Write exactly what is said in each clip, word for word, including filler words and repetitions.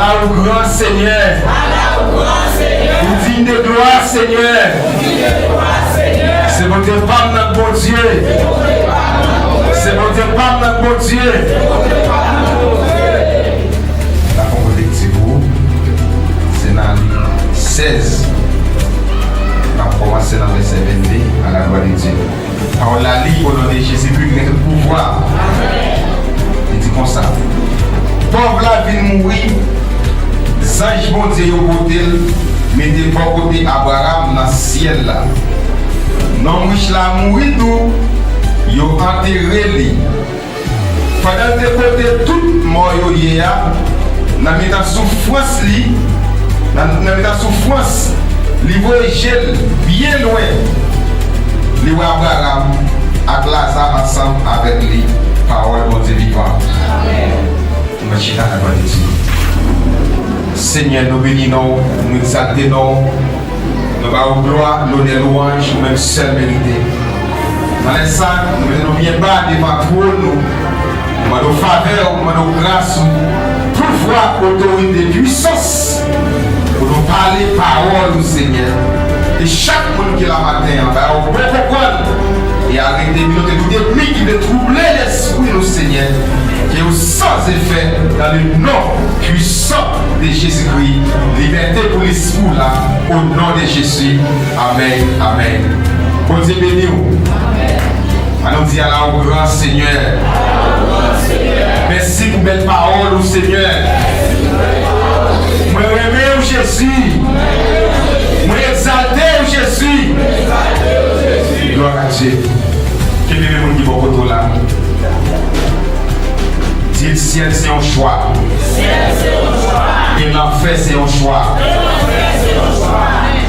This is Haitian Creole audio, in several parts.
Ou gran, Senyè. Ou diy de glwa, Senyè. Se Bondye pa m nan k Bondye. Se Bondye pa m nan k Bondye. N ap fè yon lekti pou ou. Se nan Lik sèz. N ap kòmanse nan vèsè vennde, à la gloire de Dieu. Pawòl la li, o non de Jezikri ki gen tout pouvwa. Li di konsa, pòv la vin mouri, zanj Bondye yo pote l, mete bò kote Abraram nan syèl la. Nonm rich la mouri tou, yo antere li. Pandan l te kote tout mò yo ye a, nan mitan soufrans li, nan, nan mitan soufrans, li voye je l byen lwen. Li wè Abraram ak Laza ansanm avèk li. Pawòl Bondye vivan. Amèn. Nou mèt chita nan glwa de Dye. Senyè, nou beni non w, nou egzalte non w. Nou ba ou glwa, lonè, lwanj, ou menm sèl merite. Nan lè sa, nou mete nou byen ba devan twòn ou. Nou mande w favè w, nou mande w gras ou, pouvwa, otorite, pwisans, pou nou pale pawòl ou, Senyè. E chak moun ki la maten an, ba yo bon konprann e arete vilante tout ènmi ki vle twouble lespri nou, Senyè. Ke yo san efè dans le nom puissant de Jésus-Christ. Libète pou lespri w la, o non de Jezi. Amèn, amèn. Bondye beni w. Ann nou di ala ou gran, Senyè. Mèsi pou bèl pawòl ou, Senyè. Mwen renmen w, Jezi. Mwen egzalte w, Jezi. Glwa a Dye. Kenbe men moun ki bò kote w la. Di l, syèl se yon chwa. E lanfè se yon chwa.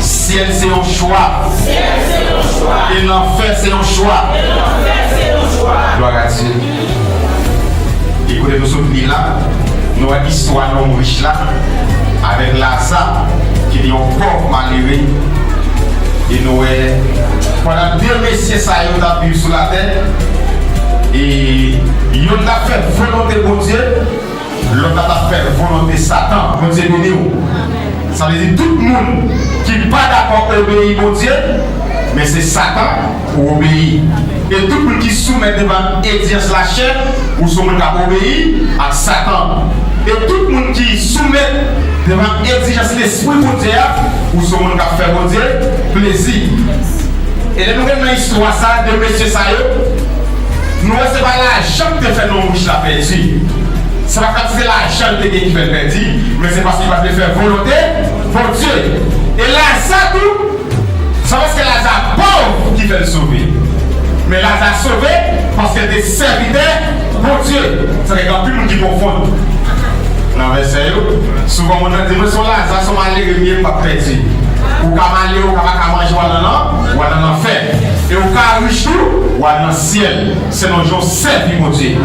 Syèl se yon chwa. E lanfè se yon chwa. Glwa a Dye. E kote nou sot li la, nou wè istwa nonm rich la avèk Laza ki te yon pòv malere. E nou wè, pandan de mesye sa yo t ap viv sou latè, e youn t ap fè volonte Bondye, lòt la t ap fè volonte Satan. Bondye beni w. Sa vle di tout moun ki pa dakò obeyi Bondye, men se Satan ou obeyi. E tout moun ki soumèt devan egzijans lachè, ou se yon moun k ap obeyi ak Satan. E tout moun ki soumèt devan egzijans Lespri Bondye a, ou se yon moun k ap fè Bondye plezi. E lè nou gade nan istwa sa, de mesye sa yo, nou wè se pa lajan ki te fè nonm rich la pèdi. Se pa kantite lajan li te gen ki fè l pèdi, men se paske li pa t vle fè volonte Bondye. E Laza tou, se pa paske Laza pòv ki fè l sove. Men Laza sove paske l te sèvitè Bondye. Sa fè gen anpil moun ki konfonn nan vèsè yo. Souvan moun nan di, "Mwen se yon Laza, se yon malere m ye, m p ap pèdi." Ou ka malere, ou ka pa ka manje, w al nan, w al nan lanfè. E ou ka rich tou, w al nan syèl. Selon jan w sèvi Bondye.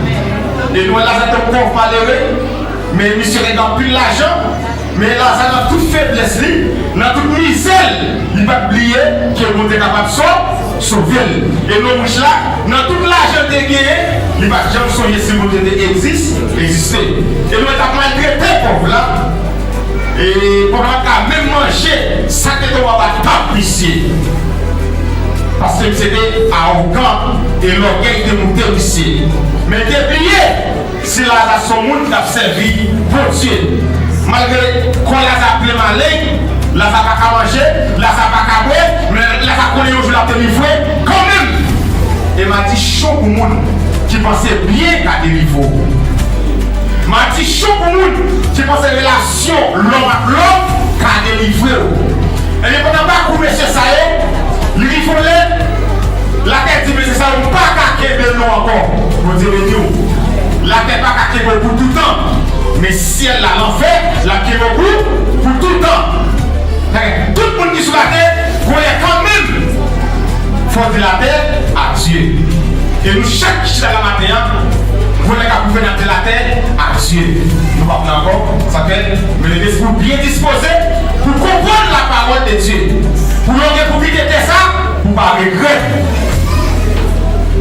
E nou wè Laza te yon pòv malere, men misye te gen anpil lajan, men Laza nan tout feblès li, nan tout mizè l, li pa t bliye ke Bondye kapab so-, sove l. E nonm rich la, nan tout lajan l te genyen, li pa t janm sonje si Bondye te egzis-, egziste. E nou wè l t ap maltrete pòv la. E pòv la pa t ka menm manje sa k te tonbe anba tab misye. Paske misye te awogan e lògèy te moute misye. Men l te bliye si Laza se yon moun k ap sèvi Bondye. Malgre kò Laza plen maleng, Laza pa ka manje, Laza pa ka bwè, men Laza konnen yon jou l ap delivre kanmenm. E madichon pou moun ki panse byen ka delivre w. Madichon pou moun ki panse relasyon lòm ak lòm ka delivre w. Ebyen, pandan pakou mesye sa yo, li rive yon lè, latè di mesye sa yo pa ka kenbe nou ankò. Bondye beni w. Latè pa ka kenbe w pou toutan. Men syèl la, lanfè, l ap kenbe w pou, pou toutan. Tout moun ki sou latè, gon lè kanmenm, fò di latè adye. E nou chak ki chita la maten an, gon lè k ap rive n ap di latè adye. Nou p ap la ankò. Sa fè, mete lespri w byen dispoze pou konprann la parole de Dieu. Pou lè w gen pou kite tè sa, pou w pa regrèt.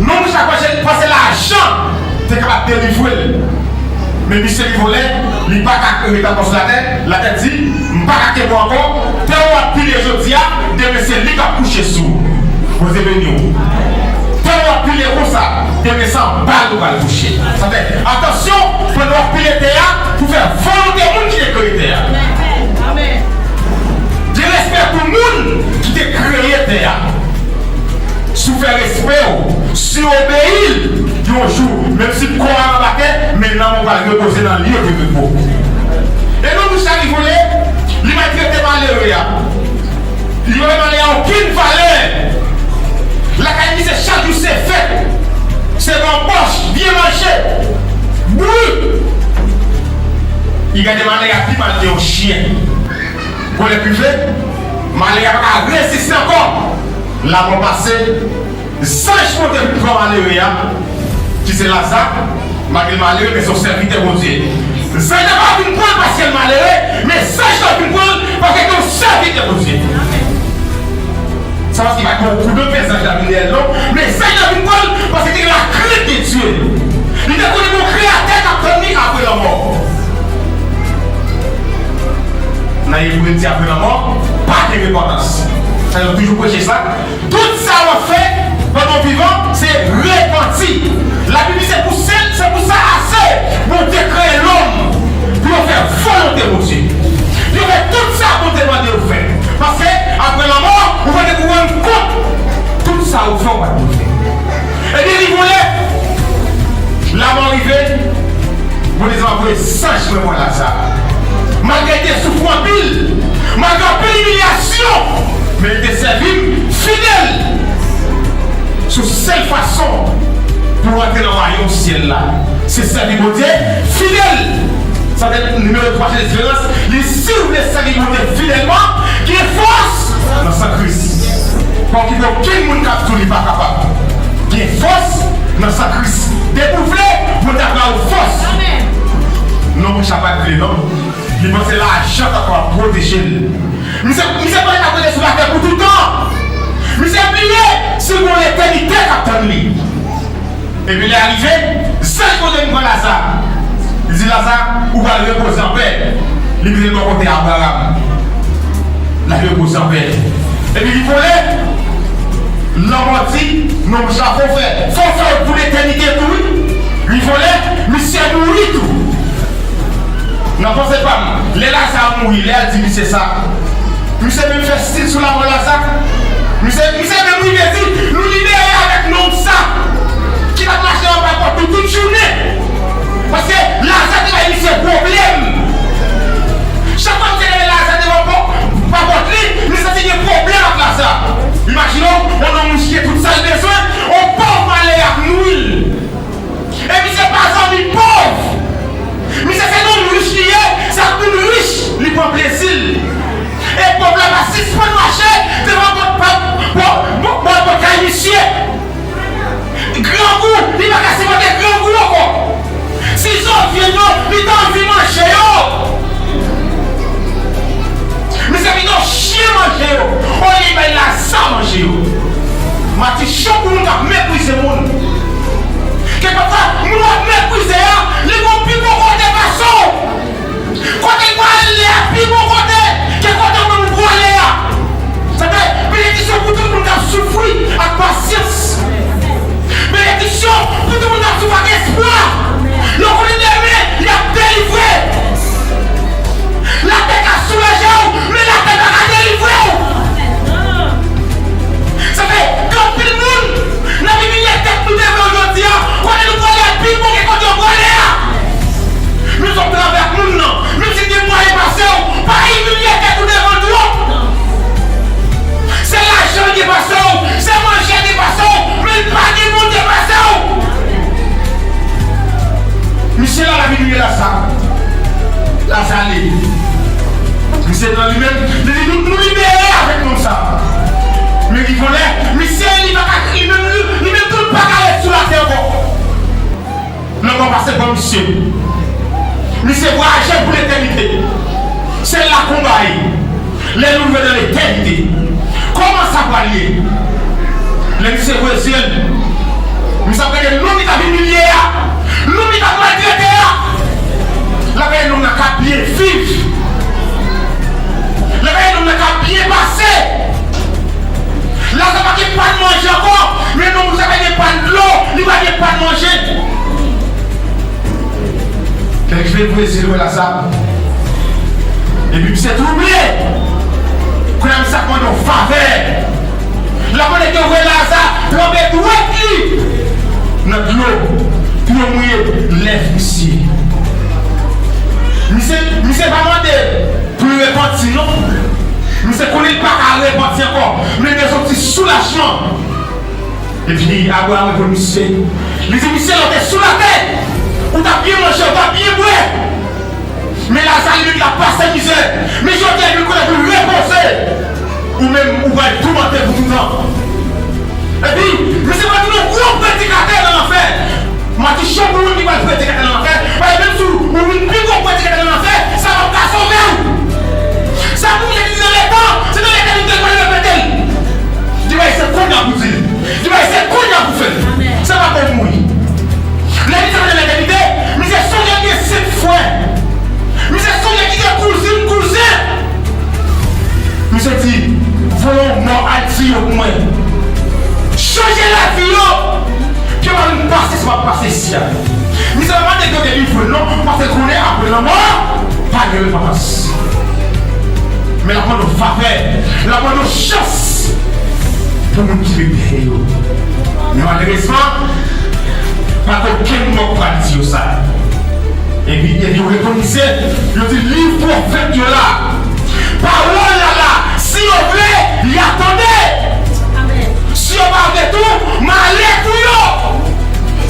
Nonm sa panse, panse lajan te kapab delivre l. Men misye li vòlè, li pa ka ret ankò sou latè. Latè di, "M pa ka kenbe w ankò." Tè w ap pile jodi a, demen se li k ap kouche sou ou. Bondye beni w. Tè w ap pile konsa, demen se anba l ou pral kouche. Sa fè, atansyon, pandan w ap pile tè a, pou fè volonte moun ki te kreye tè a. Gen respè pou moun ki te kreye tè a. Si w fè respè w, si w obeyi l, yon jou, menm si kò a anba tè, men nanm ou pral repoze nan lye de repo. E nou, nou sa li vòlè, li maltrete malere a. Li pa bay malere a okenn valè. Lakay misye chak jou se fèt, se banbòch, byen manje, bri. Li gade malere a pi mal ke yon chen. Gon lè k rive, malere a pa ka reziste ankò. Lamò pase, zanj Bondye vin pran malere a, ki se Laza, malgre l malere, men se yon sèvitè Bondye. Zanj la pa vin pran l paske l malere, men zanj la vin pran l paske l se yon sèvitè Bondye. Sa paske pa t gen yon koudon fè zanj la vin dèyè l non, men zanj la vin pran l paske te gen lakrent de Dye. Li te konnen gon Kreyatè k ap tann li apre lanmò. Nan Ebre di apre lanmò, pa gen repantans. Sa yo toujou preche sa. Tout sa w ap fè pandan w vivan, se repanti. Labib di se pou sèl, se pou sa ase Bondye kreye lòm pou yo fè volonte Bondye. Yo fè tout sa Bondye mande yo fè. Paske apre lanmò, ou pa gen pou rann kont tout sa ou fè, ou pa dwe fè. Ebyen, li vòlè. Lamò rive. Bondye di m ap voye zanj mwen pran Laza. Malgre l te soufri anpil, malgre anpil imilyasyon, men l te sèvi m fidèl. Se sèl fason pou w antre nan wayòm syèl la, se sèvi Bondye fidèl. Sa se nimewo twa, se esperans. Li, si w vle sèvi Bondye fidèlman, gen fòs nan san Kris. Pa okipe okenn moun k ap di w li pa kapab. Gen fòs nan san Kris. Depi w vle, Bondye ap ba ou fòs. Non, mwen sa pa t vle, non. Li panse lajan ta pral pwoteje l. Misye, misye panse l ap rete sou latè pou toutan. Misye bliye si l gon letènite k ap tann li. Epi lè a rive, zanj Bondye vin pran Laza. Li di Laza, ou pral repoze anpè. Li mete l bò kote Abraram. L ap repoze anpè. Epi li vòlè. Lanmò di, nonm sa fò fè. Fò fè pou letènite tou wi. Li vòlè, misye mouri tou. Nan panse pa m, lè Laza mouri, lè a di misye sa, misye menm fè stil sou lamò Laza. Misye, misye menm rive di, nou libere avèk nonm sa ki t ap mache anba pòt nou tout jounen. Paske Laza te bay misye pwoblèm. Chak fwa misye leve Laza devan pò-, pa pòt li, li santi gen pwoblèm ak Laza. Imajine w, yon nonm riche tout sa l bezwen, yon pòv malere ap nouri l. E misye pa zanmi pòv. Misye se nonm rich li ye, se ak moun rich li pran plezi l. E pòv la pa sispann mache devan pòt, pòt, pòt, pòt, pòt kay misye. Grangou, li pa ka sipòte grangou ankò. Si zo vyann yo, li ta anvi manje yo. Misye pito chen manje yo, olye bay Laza manje yo. Matichon pou moun k ap meprize moun. Kèlkeswa moun w ap meprize a, li gon pi bon kote pase w. Kote l pral ale a pi bon kote ke kote ou menm ou prale a. Sa fè benediksyon pou tout moun k ap soufri ak pasyans. Benediksyon pou tout moun k ap soufri ak espwa. Yo konnen demen y ap delivre. Latè ka soulaje w, men latè pa ka delivre w. Sa fè gen anpil moun n ap imilye tèt nou devan yo jodi a, kote nou prale a pi bon ke kote yo prale a. Men fòk travay ak moun nan, menm si l gen mwayen pase w, pa imilye tèt ou devan l twòp. Se lajan l gen pase w, se manje l gen pase w, men l pa gen Bondye pase w. Misye la, l ap imilye Laza. Laza ale. Misye nan li menm, li di nou, nou libere avèk nonm sa. Men li vòlè, misye li pa ka, li menm, li, li menm tou l pa ka ret sou latè ankò. Lanmò pase ban misye. Misye vwayaje pou letènite. Se la konba ye. Lè nou rive nan letènite, kòman sa pral ye? Lè misye voye zye l, misye ap gade nonm li t ap imilye a, nonm li t ap maltrete a. viv. Lè w ap gade nonm nan k ap byen pase. Laza pa gen pa n manje ankò, men nonm sa pa gen pa n dlo, li pa gen pa n manje. Kèk jou vin Brezil wè Laza. Epi misye twouble. Kounye a misye ap mande yon favè. L ap mande ke wè Laza tranpe dwèt li nan dlo pou yo mouye lèv misye. Misye, misye pa mande pou l repanti non. Misye konnen li pa ka repanti ankò, men li bezwen yon ti soulajman. Epi Abraram reponn misye. Li di misye, lè w te sou latè, ou t ap byen manje, ou t ap byen bwè. Men Laza li menm l ap pase mizè. Men jodi a li vin konnen pou l repoze. Ou menm ou pral toumante pou toutan. Epi misye pral tounen yon gwo predikatè nan lanfè. Madichon pou moun ki pral predikatè nan lanfè. Paske menm si ou vin pi gwo predikatè nan lanfè, sa p ap ka sove w. Sa pou moun ki di nan letan, se nan letènite l pral repete l. Di bagay se kounye a pou di l. Di bagay se kounye a pou fè l. Se pa pou w mouri. Lè misye pral nan letènite, misye sonje l gen senk frè. Misye sonje l gen kouzin, kouzen. Misye di, voye yon mò al di yo pou mwen. Chanje lavi yo. Ke yo pa vin pase sa m ap pase isi a. Misye pa mande ke yo te vin jwenn non, paske l konnen apre lanmò, pa gen repantans. Men l ap mande yon favè, l ap mande yon chans pou moun ki vin dèyè yo. Men malerezman, pa t okenn mò k pral di yo sa. Epi, epi yo rekonn misye, yo di liv pwofèt yo la. Pawòl la la, si yo vle, y a tande. Si yo pa vle tou, malè pou yo.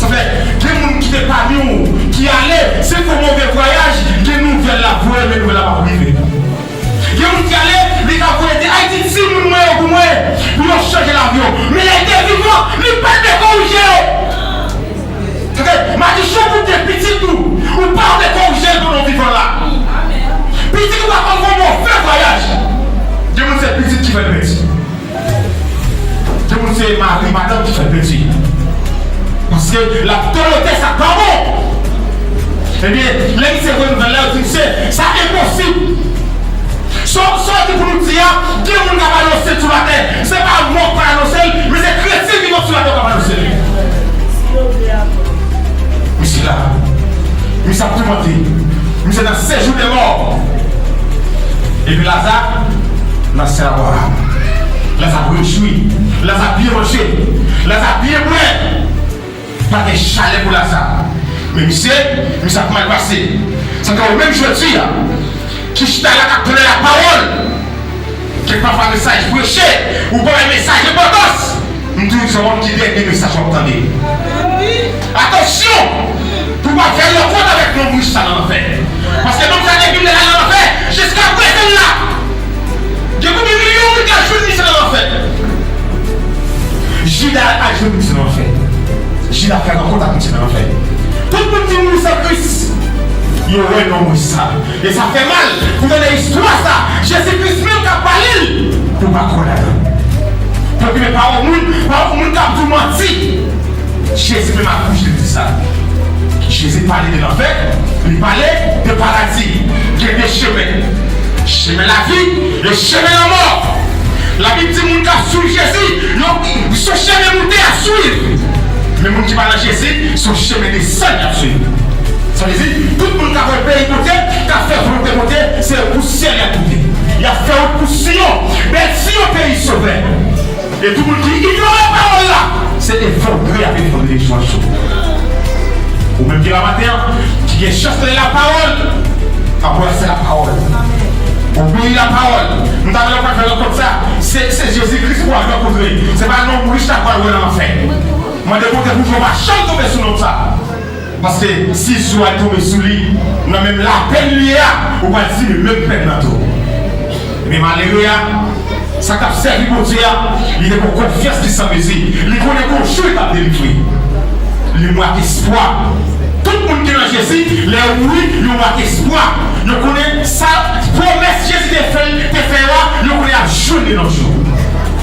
Sa fè, gen moun ki te pami w, ki ale, se fè move vwayaj, gen nouvèl la voye, men nouvèl la pa rive. Gen moun ki ale, li ka voye di Ayiti timoun mwen yo pou mwen, pou yo chanje lavi yo. Men lè l te vivan, li pa t vle korije yo. Tande, madichon pou te pitit ou, ou pa vle korije l pandan w vivan la. Pitit ou pa konn fè yon move vwayaj. Gen moun se pitit ki fè l pèdi. Gen moun se mari, madanm ki fè l pèdi. Paske l ap tolere sa k pa bon. Ebyen, lè misye voye nouvèl la, yo di misye, sa enposib. Sa, sa w di pou nou di a, gen moun k ap anonse l sou latè. Se pa mò k pral anonse l, men se kretyen vivan sou latè k ap anonse l. Misye la, misye ap toumante. Misye nan sejou de mò. Epi Laza, nan sè Abraram. Laza ap rejwi. Laza ap byen manje. Laza ap byen bwè. Pa gen chalè pou Laza. Men misye, misye ap mal pase. Sa fè menm jodi a, ki chita la k ap tande lapawòl. Kèk pafwa mesaj preche, ou pa wè mesaj enpòtans. M toujou di se yon moun ki dènye mesaj w ap tande. Atansyon pou w pa fè rankont avèk nonm rich sa nan lanfè. Paske nonm sa depi l al nan lanfè, jiskaprezan l la. Gen konbyen milyon moun k al jwenn misye nan lanfè? Jida al jwenn misye nan lanfè. Jida fè rankont ak misye nan lanfè. Tout moun ki mouri san Kris, yo wè nonm rich sa. E sa fè mal pou tande istwa sa. Jezi Kris menm k ap pale l, pou w pa kwè ladan l. Tanpri, men pawòl moun, pawòl moun k ap di w manti. Jezi menm akouje l di sa. Jezi pale de lanfè, li pale de paradi. Gen de chemen. Chemen lavi e chemen lanmò. Labib di moun k ap swiv Jezi, yo, se yon chemen moute y ap swiv. Men moun ki pa nan Jezi, se yon chemen desann y ap swiv. Sa vle di, tout moun k ap al peyi Bondye, k ap fè volonte Bondye, se pou syèl y ap moute. Y ap fè wout pou Siyon, bèl Siyon, peyi Sovè. E tout moun ki inyore pawòl la, se efondre y ap efondre jou an jou. Ou menm ki la maten an, ki gen chans tande lapawòl, anbrase lapawòl. Obeyi lapawòl. M ta vle w pa fè rankont sa. Se, se Jezi Kris pou w al rankontre. Se pa nonm rich la pou w al wè nan lanfè. Mande Bondye pou w pa janm tonbe sou nonm sa. Paske si zo a tonbe sou li, nan menm lapenn li ye a, ou pral sibi menm pèn nan tou. Men malere a, sa k ap sèvi Bondye a, li te gon konfyans ki san mezi. Li konnen gon jou li t ap delivre. Li mak espwa. Tout moun ki nan Jezi, lè yo mouri, yo mak espwa. Yo konnen sa pwomès Jezi te fè, te fè yo a, yo konnen y ap jwenn li nan yon jou.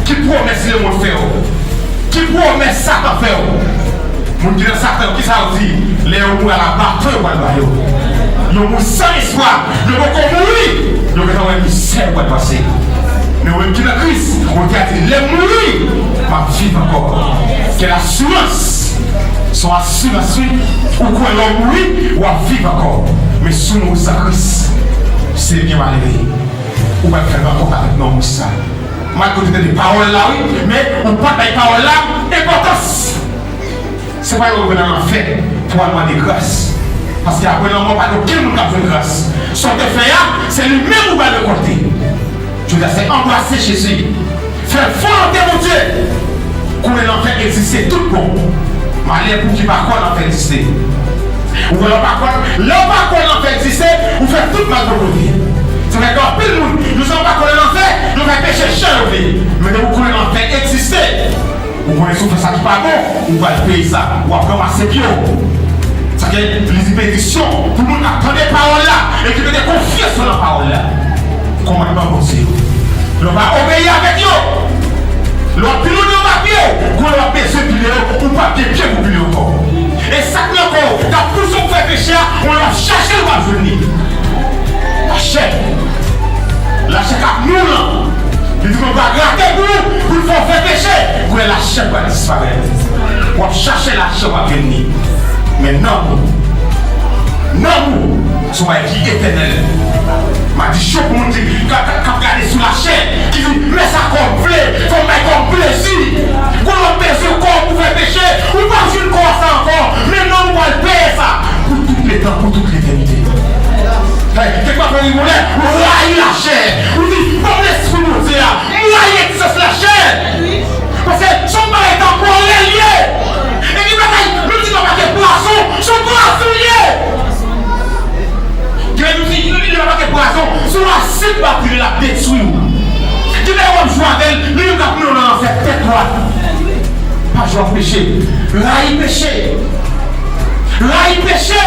Ki pwomès lemonn fè w? Ki pwomès Satan fè w? Moun ki nan Satan, kisa yo di? Lè yo mouri a la baton yo pral ba yo. Yo mouri san espwa, yo poko mouri, yo gentan wè mizè yo pral pase. Men ou menm ki nan Kris, ou te a di, lè m mouri, m ap viv ankò. Kèl asirans! Se yon asirans, wi. Ou kwè lè w mouri, w ap viv ankò. Men si w mouri san Kris, se byen malere. Ou pral fè rankont avèk non wouj sa. Malgre w te tande pawòl la, wi, men ou pa t bay pawòl la enpòtans. Se pa yo w pral nan lanfè pou w al mande gras. Paske apre lanmò, pa gen okenn moun k ap jwenn gras. Sa w te fè a, se li menm ou pral rekòlte. Jodi a, se anbrase Jezi. Fè volonte Bondye. Konnen lanfè egziste tout bon. Malè pou ki pa kwè lanfè egziste. Ou wè lè w pa kwè, lè w pa kwè lanfè egziste, ou fè tout mal bò kote. Sa fè gen anpil moun, yo sa yo pa kwè nan lanfè, yo fè peche jan yo vle. Men depi w konnen lanfè egziste, ou konnen si w fè sa ki pa bon, ou pral peye sa, w ap ranmase pye w. Sa fè li di benediksyon pou moun k ap tande pawòl la e ki mete konfyans yo nan pawòl la. Kòmandman Bondye yo. Lè w pa obeyi avèk yo, lè w ap pilonne yo pa pye w, gon lè w ap bezwen pile yo, ou p ap gen pye pou pile yo ankò. E sa k nan kò w k ap pouse w fè peche a, gon lè w ap chache l, w ap jwenn li. Lachè. Lachè k ap nou lan. Li di, mwen pral grate pou ou, pou l fè w fè peche. Gon lè lachè pral disparèt. W ap chache lachè, w ap jwenn li. Men nanm ou, nanm ou, se yon bagay ki etènèl. Madichon pou moun ki, k ap, k ap gade sou lachè, ki di, men sa kò m vle, fò m bay kò m plezi. Gon lè w ap bezwen kò w pou fè peche, ou p ap jwenn kò sa ankò, men nanm ou pral peye sa pou tout letan, pou tout letènite. Hey, kèk pafwa gen yon lè, ou rayi lachè, ou di, ban m lespri Bondye a, m rayi egzistans lachè. Paske se yon bagay tanporèl li ye. E gen bagay, menm si papa te pwason, se yon pwason li ye. Gen menm si li papa te pwason, se yon asid batri l ap detwi w. Gen lè w ap jwe avè l, li menm k ap mennen w nan lanfè tèt dwat. Pa jwe ak peche. Rayi peche. Rayi peche.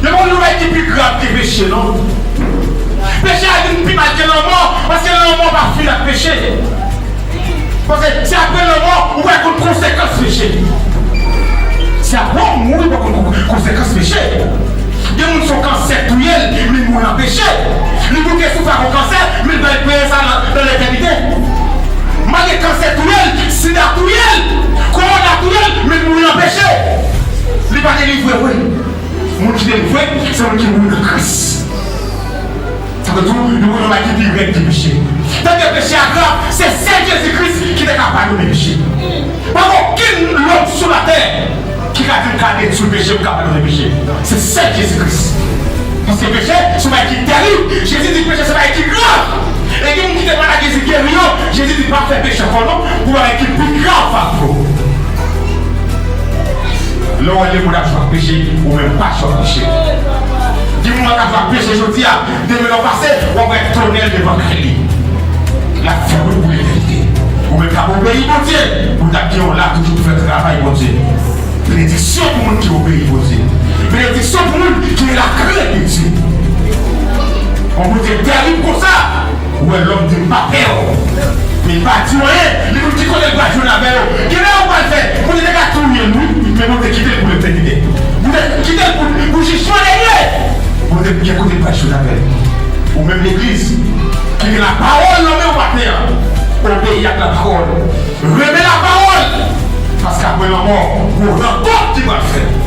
Yo pa konn yon bagay ki pi grav ke peche, non. Peche a vin pi mal ke lanmò, paske lanmò pa fini ak peche. Paske se apre lanmò ou pral konn konsekans peche. Se apre w mouri ou pral konn konsekans peche. Gen moun se yon kansè k touye l, men l mouri nan peche. Li bouke soufri ak yon kansè, men l pral peye sa nan, nan letènite. Malgre kansè touye l, sida touye l, kowona touye l, men l mouri nan peche. Li pa delivre vre. Moun ki delivre, se moun ki mouri nan Kris. Sa vle di, nou konn yon bagay ki pi rèd ke peche. Tande peche a grav, se sèl Jezi Kris ki te ka padone peche. Pa gen okenn lòm sou latè ki ka di m ka detwi peche, m ka padone peche. Se sèl Jezi Kris. Paske peche se yon bagay ki tèrib. Jezi di peche se yon bagay ki grav. E gen moun ki te malad, Jezi geri yo. Jezi di pa fè peche ankò non, pou bagay ki pi grav pa rive w. Lè w wè lemonn ap jwe ak peche, ou menm pa jwe ak peche. Gen moun k ap jwe ak peche jodi a, demen lè w pase, w ap wè tonèl devan kay li. L ap fè wout pou letènite. Ou menm k ap obeyi Bondye, ou t ap gen yon la toujou pou fè travay Bondye. Benediksyon pou moun ki obeyi Bondye. Benediksyon pou moun ki gen lakrent de Dye. Yon Bondye tèrib konsa. Ou wè lòm di m pa pè w. Men li pa di w anyen, li menm ki kote l pral jwenn avè yo. Kilè ou pral fè? Bondye te ka touye l wi, men Bondye kite l pou letènite. Bondye kite l pou, pou jijman dènye. Bondye gen kote l pral jwenn avè l. Ou menm legliz, ki gen lapawòl nan men w maten an, obeyi ak lapawòl. Renmen lapawòl. Paske apre lanmò, gon rankont ki pral fèt.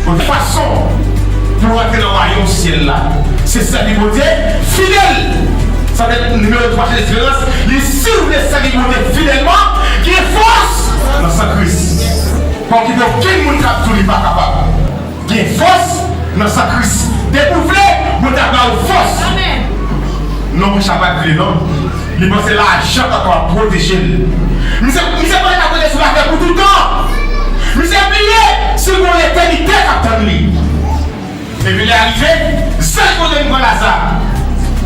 Yon fason pou w rantre nan wayòm syèl la, se sèvi Bondye fidèl. Sa vle di nimewo twa se lesperans. Li, si w vle sèvi Bondye fidèlman, gen fòs nan san Kris. Pa okipe okenn moun k ap di w li pa kapab. Gen fòs nan san Kris. Depi w vle, Bondye ap ba ou fòs. Amèn. Non, Richard pa t vle, non. Li panse lajan kaka ap pwoteje l. Misye, misye panse l ap rete sou latè pou toutan. Misye bliye si l gon letènite k ap tann li. Epi lè a rive, zanj Bondye vin pran Laza.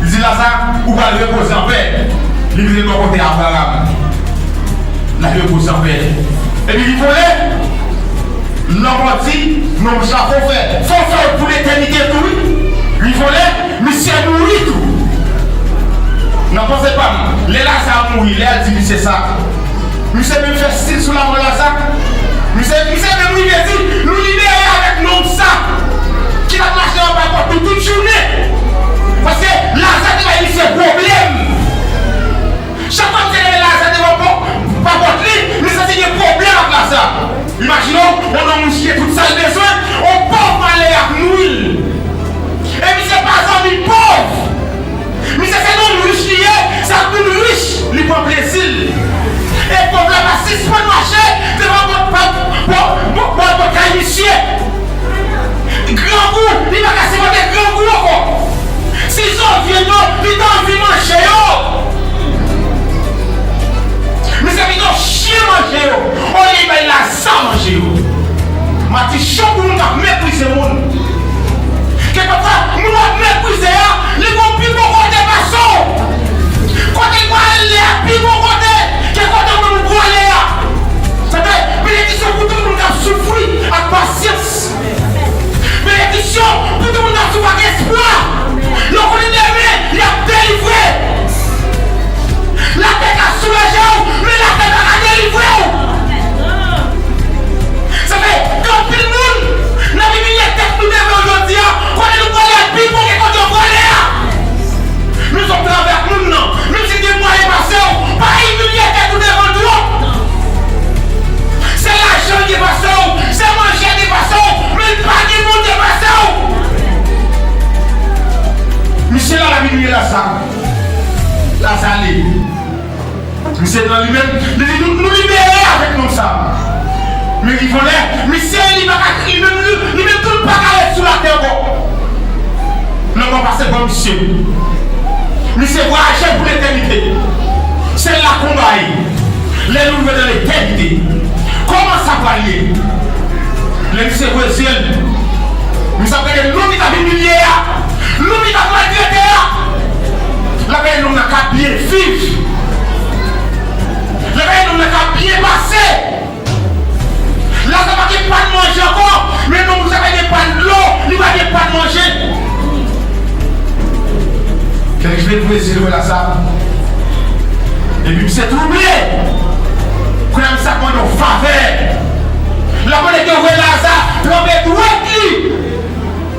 Li di, Laza, ou pral repoze anpè. Li vire bò kote Abraram. L ap repoze anpè. Epi li vole. Lanmò di, non, sa fò fè. Fò fè pou letènite tou, wi. Li vole, misye mouri tou. Nan panse pa m, lè Laza mouri, lè a di misye sa, misye menm fè siy sou lanmò Laza. Misye, misye menm rive di, nou libere avèk nonm sa ki t ap mache nan Misye la, l ap imilye Laza. Laza li. Misye nan li menm, li di nou, nou libere avèk nonm sa. Men rive yon lè, misye li pa ka, li menm, li, li menm tou l pa ka ret sou latè ankò. Lanmò pase bò misye. Misye vwayaje pou letènite. Se la konba ye. Lè nou rive nan letènite, kòman sa pral ye? Lè misye voye zye l, misye ap gade nonm li t ap imilye a, nonm li t ap maltrete a. L ap gade nonm nan k ap byen viv. L ap gade nonm nan k ap byen pase. Laza pa gen pa n manje ankò, men nonm sa pa gen pa n dlo, li pa gen pa n manje. Kèk jounen pou Ezi leve Laza. Epi misye twouble. Kounye a misye ap mande yon favè. L ap mande ke voye Laza tranpe dwèt li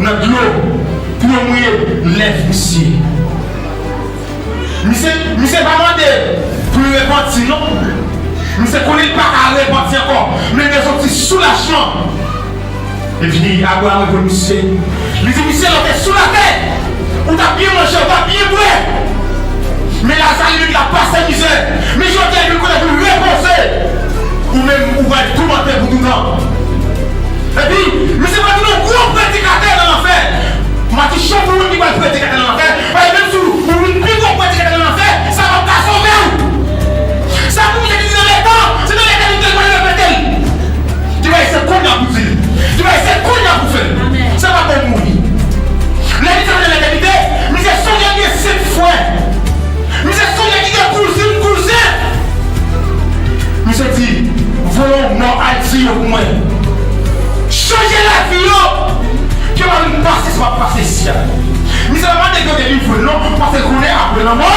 nan dlo pou yo mouye lèv misye. Misye, misye pa mande pou l repanti, non. Misye konnen li pa ka repanti ankò, men gen yon ti soulajman. Epi Abraram reponn misye, li di, misye, lè w te sou latè, ou t ap byen manje, ou t ap byen bwè. Men Laza li menm, l ap pase mizè. Men jodi a, li vin kote pou l repoze. Ou menm, ou pral toumante pou toutan. Epi, misye pral tounen yon gwo predikatè nan lanfè. Madichon pou moun ki pral predikatè nan lanfè, paske menm si ou vin pi gwo predikatè nan lanfè, sa p ap ka sove w. Sa pou misye te di nan letan, se nan letènite l pral repete l. Di bagay se kounye a pou di l. Di bagay se kounye a pou fè l. Amèn. Sa pa pou mouri. Lè misye nan letènite, misye sonje l gen senk frè. Misye sonje ki gen kouzin, kouzen. Misye di, voye yon mò al di yo pou mwen. Chanje lavi yo. Ke yo pa vin pase sa m ap pase isi a. Misye pa mande ke yo delivre l non, paske l konnen apre lanmò,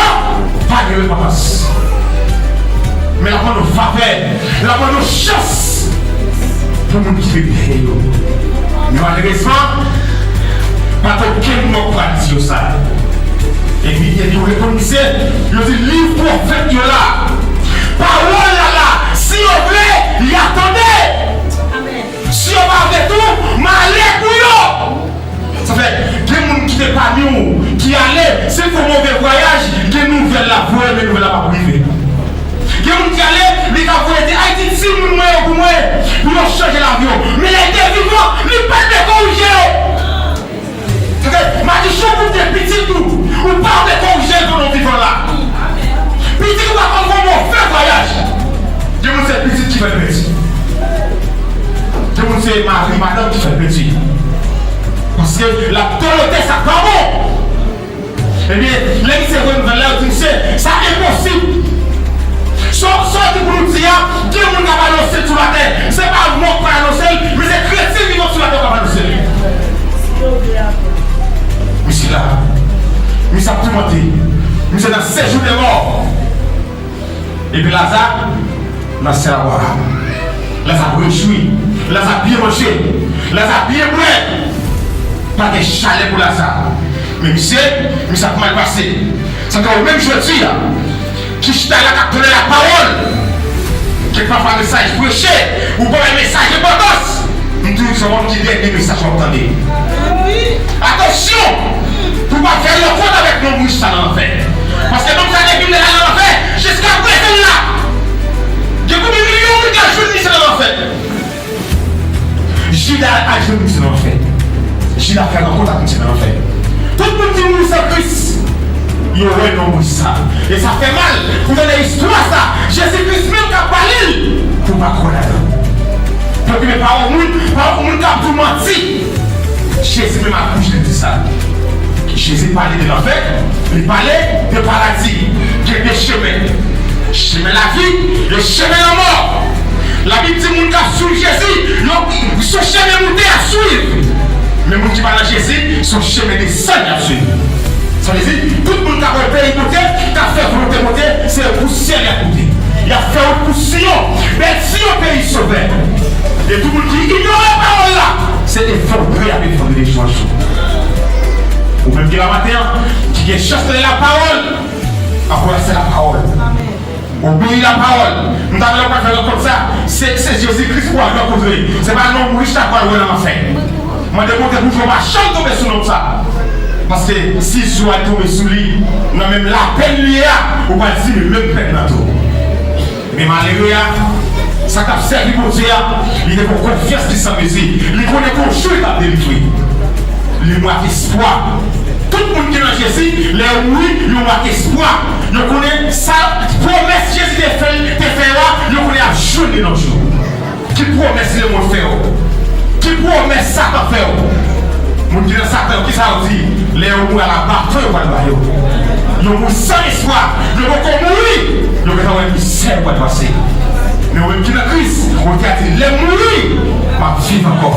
pa gen repantans. Men l ap mande yon favè, l ap mande yon chans pou moun ki te dèyè yo. Men malerezman, pa t okenn mò k pral di yo sa. Epi, epi yo reponn misye, yo di liv pwofèt yo la. Pawòl la la, si yo vle, y a tande. Amèn. Si yo pa vle tou, malè pou yo. Sa fè, gen moun ki te pami w, ki ale, se fè yon move vwayaj, gen nouvèl l ap voye, men nouvèl la p ap rive. Gen moun ki ale, li ka voye di, Ayiti, timoun mwen yo pou mwen, pou yo chanje lavi yo. Men lè l te vivan, li pa t vle korije yo. Paske, madichon pou te pitit ou, ou pa vle korije l pandan w vivan la. Pitit ou pa konn fè yon move vwayaj. Gen moun se pitit ki fè l pèdi. Gen moun se mari, madanm ki fè l pèdi. Paske l ap tolere sa k pa bon. Ebyen, lè misye voye nouvèl la, yo di misye, sa enposib. Sa, sa w di pou nou di a, gen moun k ap anonse l sou latè. Se pa mò k pral anonse l, men se kretyen vivan sou latè k ap anonse l. Misye la, misye ap toumante. Misye nan sejou de mò. Epi Laza nan sen Abraram. Laza ap rejwi. Laza ap byen manje. Laza ap byen bwè. Pa gen chalè pou Laza. Men misye, misye ap mal pase. Sa fè ou menm jodi a, ki chita la k ap tande lapawòl. Kèk pafwa mesaj preche, ou pa bay mesaj enpòtans. M toujou di se yon moun ki dènye mesaj w ap tande. Atansyon pou w pa fè rankont avèk nonm rich sa nan lanfè. Paske nonm sa depi l al nan lanfè, jiska prezan l la. Gen konbyen milyon moun k al jwenn misye nan lanfè? Jida al jwenn misye nan lanfè. Jida fè rankont ak misye nan lanfè. Tout moun ki mouri san Kris, yo wè nonm rich sa. E sa fè mal pou tande istwa sa. Jezi Kris menm k ap pale l, pou w pa kwè ladan l. Pou ki men pawòl moun, pawòl moun k ap di w manti. Jezi menm ap bouje, li di sa. Jezi pale de lanfè, li pale de paradi. Gen de chemen. Chemen lavi e chemen lanmò. Labib di moun k ap swiv Jezi, yo, se yon chemen moute y ap swiv. Men moun ki pa nan Jezi, se yon chemen desann y ap swiv. Sa vle di, tout moun k ap wè peyi Bondye, k ap fè volonte Bondye, se pou syèl y ap moute. Y ap fè wout pou Siyon, bèl Siyon, peyi Sovè. E tout moun ki inyore pawòl la, se efondre y ap efondre de jou an jou. Ou menm ki la maten an, ki gen chans tande lapawòl, anbrase lapawòl. Obeyi lapawòl. M ta vle w pral fè rankont sa. Se, se Jezi Kris pou w al rankontre. Se pa nonm rich la pou w al wè nan lanfè. Mande Bondye pou w pa janm tonbe sou nonm sa. Paske si zo a tonbe sou li, nan menm lapèn li ye a, ou pral sibi menm pèn nan tou. Men malere a, sa k ap sèvi Bondye a, li gen yon konfyans ki san mezi. Li konnen gon jou li t ap delivre. Li ap espwa. Tout moun ki nan Jezi, lè yo mouri, yo ap espwa. Yo konnen sa pwomès Jezi te fè, te fè yo a, yo konnen y ap jwenn li nan jou. Ki pwomès lemonn fè w? Ki pwomès Satan fè w? Moun ki nan Satan yo, kisa yo di? Lè yo mouri, a la baton yo pral ba yo. Yo mouri san espwa. Yo poko mouri. Yo gentan wè mizè yo pral pase. Men ou menm ki nan Kris, ou te di, lè m mouri, m ap viv ankò.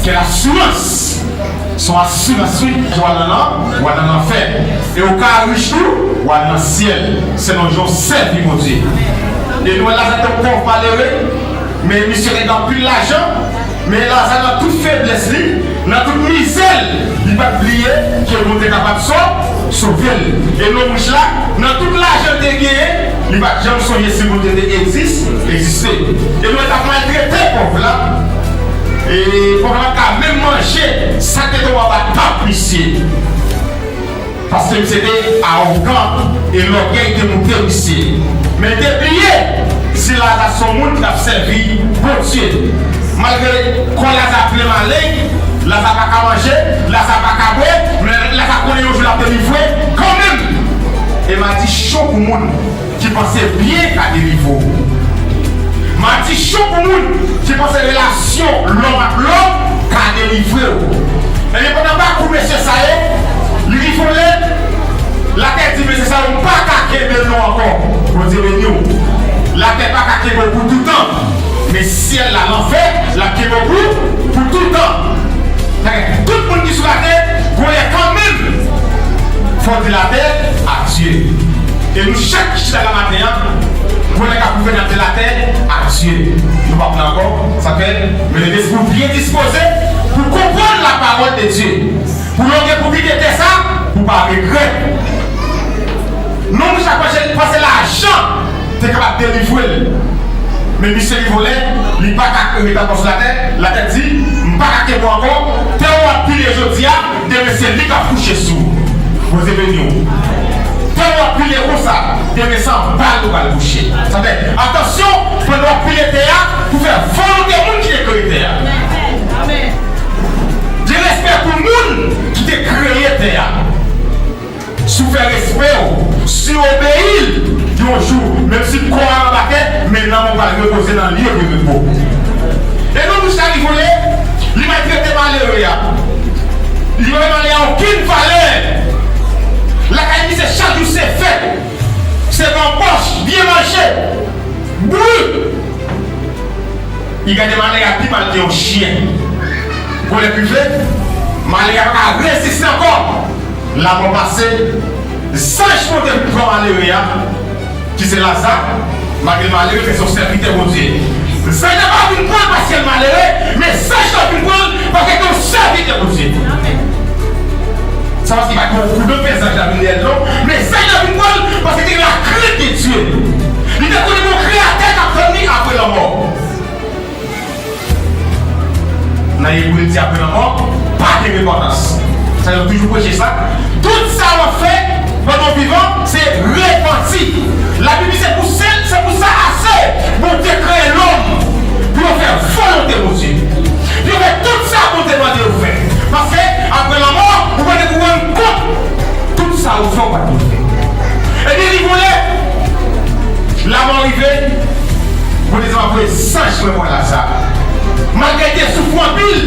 Kèl asirans! Se yon asirans, wi. W al nan, w al nan lanfè. E ou ka rich tou, w al nan syèl. Selon jan w sèvi Bondye. E nou wè Laza te yon pòv malere, men misye te gen anpil lajan, men Laza nan tout feblès li, nan tout mizè l, li pa t bliye ke Bondye kapab so-, sove l. E nonm rich la, nan tout lajan l te genyen, li pa t janm sonje si Bondye te egzis-, egziste. E nou wè l t ap maltrete pòv la. E pòv la pa t ka menm manje sa k te tonbe anba tab misye. Paske misye te awogan e lògèy te moute misye. Men li te bliye si Laza se yon moun ki t ap sèvi Bondye. Malgre kò Laza plen maleng, Laza pa ka manje, Laza pa ka bwè, men Laza konnen yon jou l ap delivre kanmenm. E madichon pou moun ki panse byen ka delivre w. Madichon pou moun ki panse relasyon lòm ak lòm ka delivre w. Ebyen, pandan pakou mesye sa yo, li rive yon lè, latè di, mesye sa yo, m pa ka kenbe nou ankò. Bondye beni w. Latè pa ka kenbe w pou toutan. Men syèl la, lanfè, l ap kenbe w pou, pou toutan. Tout moun ki sou latè, gon lè kanmenm, fò di latè adye. E nou chak ki chita la maten an, gon lè k ap rive n ap di latè adye. Nou p ap la ankò, sa fè, men lespri w byen dispoze pou konprann la parole de Dieu. Pou lè w gen pou kite tè sa, pou w pa regrèt. Non, misye panse, panse lajan te kapab delivre l. Men misye li vòlè, li pa ka rete ankò sou latè. Latè di, m pa ka kenbe w ankò. Tè w ap pile jodi a, demen se li k ap kouche sou ou. Bondye beni w. Tè w ap pile konsa, demen se anba l ou pral kouche. Sa fè, atansyon, pandan w ap pile tè a, pou fè volonte moun ki te kreye tè a. Gen respè pou moun ki te kreye tè a. Si w fè respè w, si w obeyi l, yon jou, menm si kò a anba tè, men nanm ou pral repoze nan lye de repo. E nonm rich la rive yon lè, li maltrete malere a. Li pa bay malere a okenn valè. Lakay misye chak jou se fèt. Se banbòch, byen manje, bri. Li gade malere a pi mal ke yon chen. Gon lè k rive, malere a pa ka reziste ankò. Lamò pase, zanj Bondye vin pran malere a, ki se Laza, malgre l malere, men se yon sèvitè Bondye. Zanj la pa vin pran l paske l malere, men zanj la vin pran l paske l te yon sèvitè Bondye. Sa paske pa t gen yon koudonk, men zanj la vin dèyè l non, men zanj la vin pran l paske te gen lakrent de Dye. Li te konnen gon Kreyatè k ap tann li apre lanmò. Nan Ebre, li di apre lanmò, pa gen repantans. Sa yo toujou preche sa. Tout sa w ap fè pandan w vivan, se repanti. Labib di se pou sèl, se pou sa ase Bondye kreye lòm, pou yo fè volonte Bondye. Pou yo fè tout sa Bondye mande yo fè. Paske apre lanmò, ou pa te pou rann kont tout sa ou fè, ou pa t pou fè. Ebyen, li vole. Lamò rive. Bondye di, m ap voye zanj mwen pran Laza. Malgre l te soufri anpil,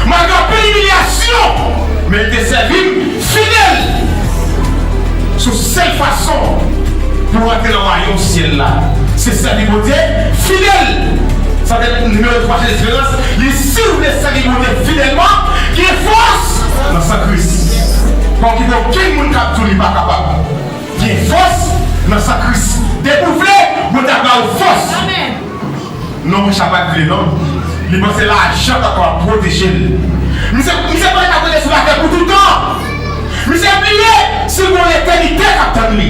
malgre anpil imilyasyon, men l te sèvi m fidèl. Se sèl fason pou w rantre nan wayòm syèl la, se sèvi Bondye fidèl. Sa se nimewo twa chan esperans. Li, si w vle sèvi Bondye fidèlman, gen fòs nan san Kris. Pa okipe okenn moun k ap di w li pa kapab. Gen fòs nan san Kris. Depi w vle, Bondye ap ba w fòs. Amèn. Non, Richard pa t vle non. Li panse lajan ta kapab pwoteje l. Misye, misye panse l ap rete sou latè pou toutan. Misye bliye si l gon letènite k ap tann li.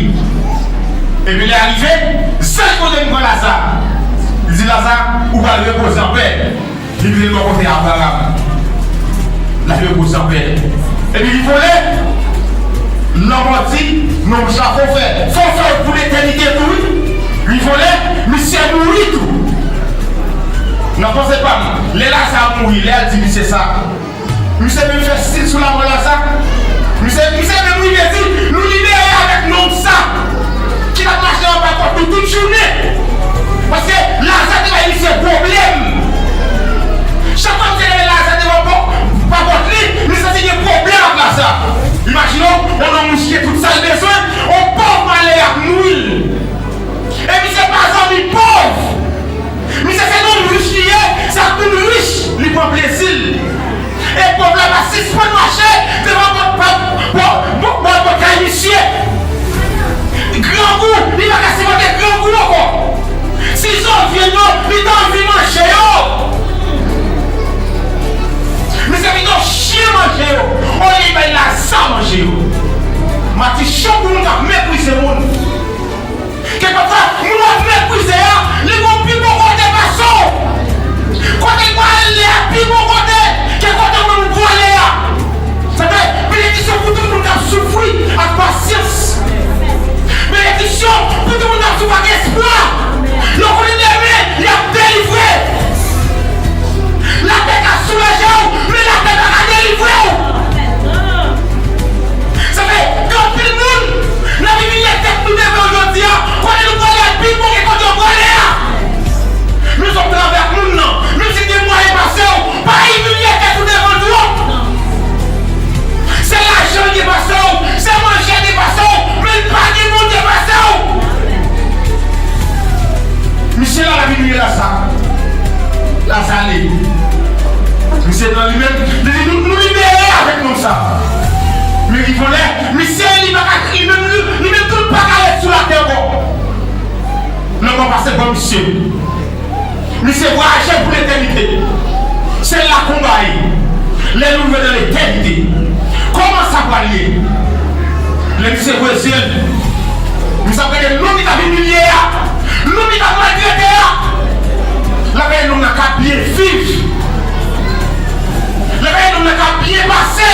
Epi lè a rive, zanj Bondye vin pran Laza. Li di Laza, ou pral repoze anpè. Li vin bò kote Abraram. L ap repoze anpè. Epi li vole. Lanmò di, nonm sa fò fè. Fò fè pou letènite tou, wi. Li vòlè, misye mouri tou. Nan panse pa m, lè Laza mouri, lè al di misye sa, misye menm fè stil sou lamò Laza. Misye, misye menm rive di, nou libere avèk nonm sa ki t ap mache anba pòt nou tout jounen. Paske Laza te bay misye pwoblèm. Chak fwa misye leve Laza devan pò-, pa pòt li, li santi gen pwoblèm ak Laza. Imajine w, yon nonm riche tout sa l bezwen, yon pòv malere ap nwi l. E misye pa zanmi pòv. Misye se nonm rich li ye, se ak moun rich li pran plezi l. E pòv la pa sispann mache devan pòt, pòt, pòt, pòt, pòt, pòt kay misye. Grangou, li pa ka sipòte grangou ankò. Si zòvye yo, li ta anvi manje yo. Misye pito chen manje yo, olye li bay Laza manje yo. Matichon pou moun k ap meprize moun. Kèlkeswa moun w ap meprize a, li gon pi bon kote pase w. Kote l pral ale a pi bon kote ke kote w menm ou prale a. Sa fè benediksyon pou tout moun k ap soufri ak pasyans. Benediksyon pou tout moun k ap soufri ak espwa. Yo konnen demen y ap delivre. Latè ka soulaje w, men latè pa ka delivre w. Sa fè gen anpil moun n ap imilye tèt nou devan yo jodi a, kote nou prale a pi bon ke kote yo prale a. Men sa w travay ak moun nan, menm si l gen mwayen pase w, pa imilye tèt ou devan l twòp. Se lajan l gen pase w, se manje l gen pase w, men l pa gen Bondye pase w. Misye la, l ap imilye Laza. Laza ale. Misye nan li menm, li di nou, nou libere avèk nonm sa. Men li vòlè, misye li pa ka, li menm, li, li menm tou l pa ka ret sou latè ankò. Lanmò pase ban misye. Misye vwayaje pou letènite. Se la konba ye. Lè nou rive nan letènite, kòman sa pral ye? Lè misye voye zye l, misye ap gade nonm li t ap imilye a, nonm li t ap maltrete a. L ap gade nonm nan k ap byen viv. L ap gade nonm nan k ap byen pase.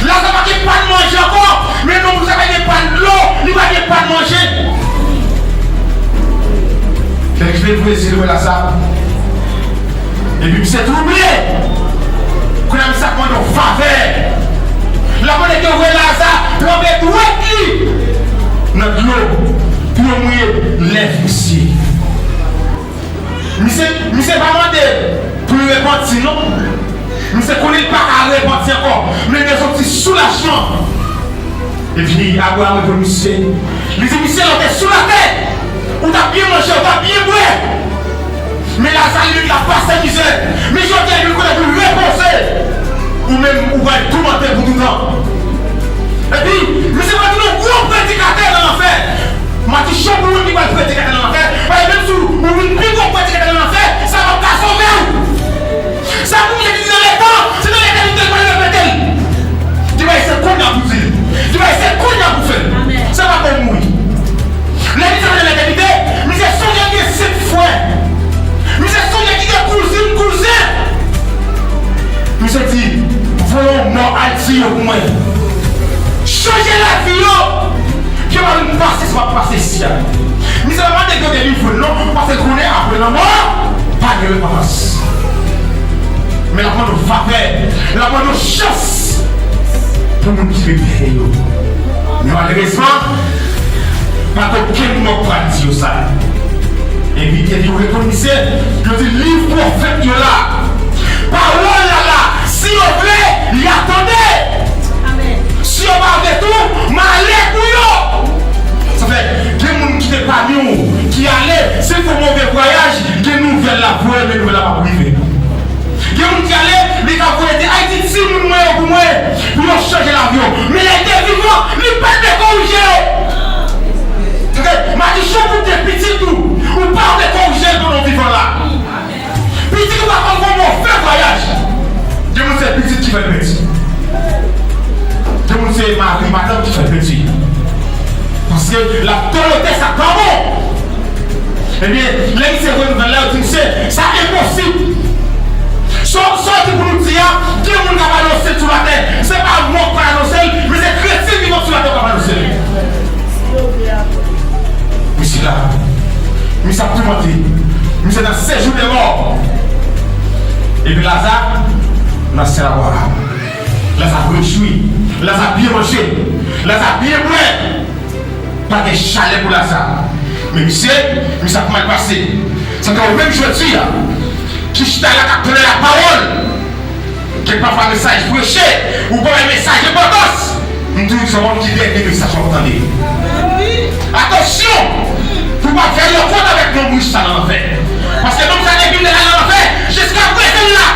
Laza pa gen pa n manje ankò, men nonm sa pa gen pa n dlo, li pa gen pa n manje. Lè misye voye zye l wè Laza, epi misye twouble. Kounye a misye ap mande yon favè. L ap mande ke yo voye Laza tranpe dwèt li nan dlo pou yo mouye lèv misye. Misye, misye pa mande pou l repanti, non. Misye konnen l pa ka repanti ankò, men l gen yon ti soulajman. Epi Abraram reponn misye, li di misye, lè w te sou latè, ou t ap byen manje, ou t ap byen bwè. Men Laza li menm l ap pase mizè. Men jodi a li vin kote pou l repoze. Ou menm, ou pral toumante pou toutan. Epi, misye pral tounen yon gwo predikatè nan lanfè. Matichon pou moun ki pral predikatè nan lanfè. Paske menm si ou vin pi gwo predikatè nan lanfè, sa p ap ka sove w. Sa pou misye ki di nan letan, se nan letènite l pral repete l. Di bagay se kounye a pou di l. Di bagay se kounye a pou fè l. Amèn. Se pa pou mouri. Lè misye nan letènite, misye sonje l gen senk frè. Misye sonje l gen kouzin, kouzen. Misye di, voye yon mò al tiye yo pou mwen. Chanje lavi yo. Ke pa vin pase sa m ap pase isi a. Misye pa mande ke yo delivre l non, paske l konnen apre lanmò, pa gen repantans. Men l ap mande yon favè, l ap mande yon chans pou moun ki pi prè yo. Men malerezman, pa t okenn mò k pral di yo sa. Epi, epi yo reponn misye, yo di liv pwofèt yo la. Pawòl la la, si yo vle, y a tande. Amèn. Si yo pa vle tou, malè pou yo. Sa fè, gen moun ki te pami w, ki ale, se fè move vwayaj, gen nouvèl l ap voye, men nouvèl la p ap rive. Gen moun ki ale, li ka voye di, Ayiti, timoun mwen yo pou mwen, pou yo chanje lavi yo. Men lè l te vivan, li pa t vle korije yo. Tande, madichon pou te pitit ou, ou pa vle korije l pandan w vivan la. Pitit ou pa konn kòman w fè vwayaj. Gen moun se pitit ki fè l pèdi. Gen moun se mari, madanm ki fè l pèdi. Paske l ap tolere sa k pa bon. Ebyen, lè misye voye nouvèl la, yo di misye, sa enposib. Sa, sa w di pou nou di a, gen moun k ap anonse l sou latè. Se pa mwen k pral anonse l, men se Nan syèl Abraram. Laza ap rejwi. Laza ap byen manje. Laza ap byen bwè. Pa gen chalè pou Laza. Men misye, misye ap mal pase. Sa fè ou menm jodi a, ki chita la k ap tande lapawòl, kèk pafwa mesaj preche, ou pa wè mesaj enpòtans. M toujou di se ou ki dènye mesaj w ap tande. Atansyon pou w pa fè rankont avèk nonm rich sa nan lanfè. Paske nonm sa depi l al nan lanfè, jiska prezan l la.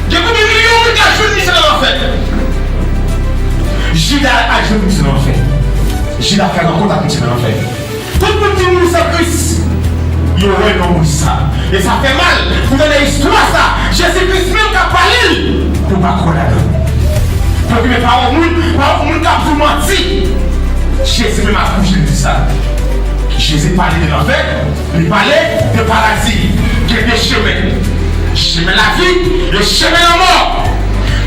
Gen konbyen milyon moun k al jwenn misye nan lanfè? Jida al jwenn misye nan lanfè. Jida fè rankont ak misye nan lanfè. Tout moun ki mouri san Kris, yo wè nonm rich sa. E sa fè mal pou tande istwa sa. Jezi Kris menm k ap pale l, pou w pa kwè ladan l. Pwokipe pawòl moun, pawòl moun k ap di w manti. Jezi menm akouje l di sa. Jezi pale de lanfè, li pale de paradi. Gen de chemen. Chemen lavi e chemen lanmò.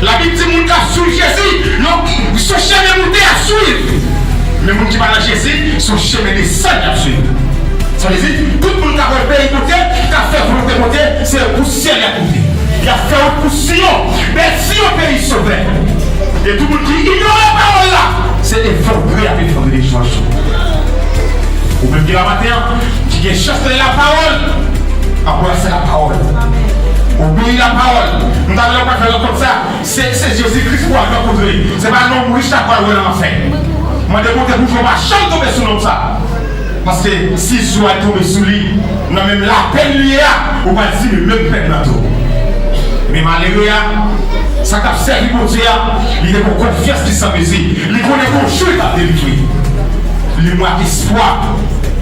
Labib di moun k ap swiv Jezi, yo, se yon chemen moute y ap swiv. Men moun ki pa nan Jezi, se yon chemen desann y ap swiv. Sa vle di, tout moun k ap wè peyi Bondye, k ap fè volonte Bondye, se pou syèl y ap moute. Y ap fè wout pou Siyon, bèl Siyon, peyi Sovè. E tout moun ki inyore pawòl la, se efondre y ap efondre de jou an jou. Ou menm ki la maten an, ki gen chans tande lapawòl, anbrase lapawòl. Obeyi lapawòl. M ta vle w pa fè rankont sa. Se, se Jezi Kris pou w al rankontre. Se pa nonm rich la pou w al wè nan lanfè. Mande Bondye pou je w pa janm tonbe sou nonm sa. Paske si je w al tonbe sou li, nan menm lapenn li ye a, ou pral sibi menm pèn nan tou. Men malere a, sa k ap sèvi Bondye a, li gen yon konfyans ki san mezi. Li konnen gon jou li p ap delivre. Li mouri ak espwa.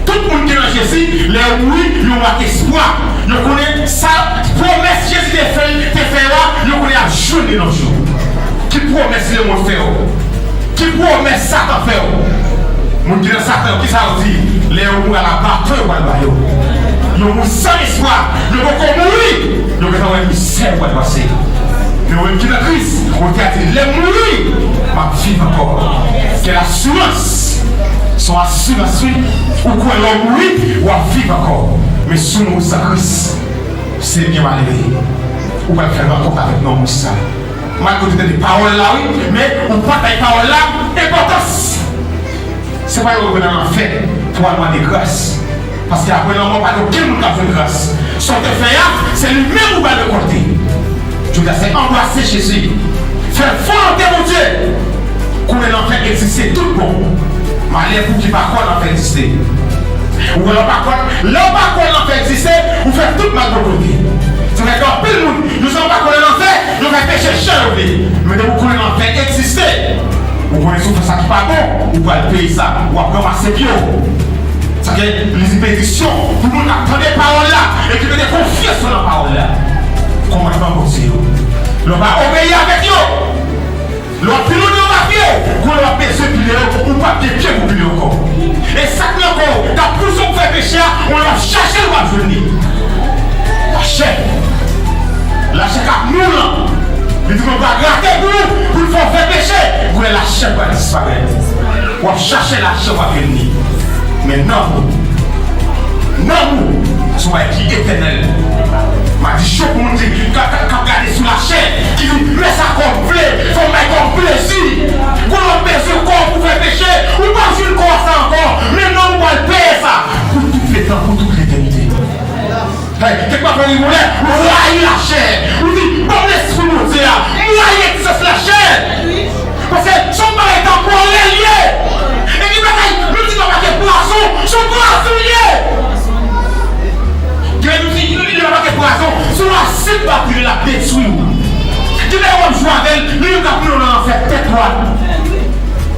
Tout moun ki nan Jezi, lè yo mouri, yo mouri ak espwa. Yo konnen sa pwomès Jezi te fè, te fè yo a, yo konnen y ap jwenn li nan yon jou. Ki pwomès lemonn fè w? Ki pwomès Satan fè w? Moun ki nan Satan yo, kisa yo di? Lè yo mouri a la baton yo pral ba yo. Yo mouri san espwa. Yo poko mouri. Yo gentan wè mizè yo pral pase. Men ou menm ki nan Kris, ou te di, lè m mouri, m ap viv ankò. Kèl asirans! Se yon asirans, wi. Ou kwè lè w mouri, w ap viv ankò. Men si w mouri san Kris, se byen malere. Ou pral fè rankont avèk nonm sa. Malgre w te tande pawòl la, wi, men ou pa t bay pawòl la enpòtans. Se pa yo w voye nan lanfè pou w al mande gras. Paske apre lanmò, pa gen okenn moun k ap jwenn gras. Sa w te fè a, se li menm ou pral rekòlte. Jodi a, se anbrase Jezi. Fè volonte Bondye. Konnen lanfè egziste tout bon. Malè pou ki pa kwè lanfè egziste. Ou wè lè w pa kwè, lè w pa kwè lanfè egziste, ou fè tout mal bò kote. Se vre gen anpil moun, yo sa yo pa kwè nan lanfè, yo fè peche jan yo vle. Men depi w konnen lanfè egziste, ou konnen si w fè sa ki pa bon, ou pral peye sa, w ap ranmase pye w. Sa ke li di benediksyon pou moun k ap tande pawòl la e ki mete konfyans yo nan pawòl la. Kòmandman Bondye yo. Lè w pa obeyi avèk yo, lè w ap pilone yo pa pye, kou lè w ap bezwen pile yo, ou p ap gen pye pou pile ankò. E sa k nan kò w, k ap pouse w pou fè peche a, ou lè w ap chache l, w ap jwenn li. Lachè. Lachè k ap nouri w lan. Li di, mwen pral grate pou ou, pou l fè w fè peche. Kou lè lachè pral disparèt. W ap chache lachè, w ap jwenn li. Men nanm ou, nanm ou, se yon bagay ki etènèl. Madichon pou moun ki, k ap, k ap gade sou lachè, ki di, men sa kò m vle, fò m bay kò m plezi. Kou lè w bezwen kò w pou fè peche, ou p ap jwenn kò sa ankò. Men nanm ou pral peye sa pou tout letan, pou tout letènite. Hey, kèk pafwa gen yon lè, ou rayi lachè. Ou di, ban m lespri Bondye a. M rayi egzistans lachè. Paske se yon bagay tanporèl li ye. E gen bagay, menm si l pa pake pwazon, se yon pwazon li ye. Gen menm si li pa pake pwazon, se yon asid batri l ap detwi w. Gen bagay w ap jwe avè l, li menm k ap mennen w nan lanfè tèt dwat.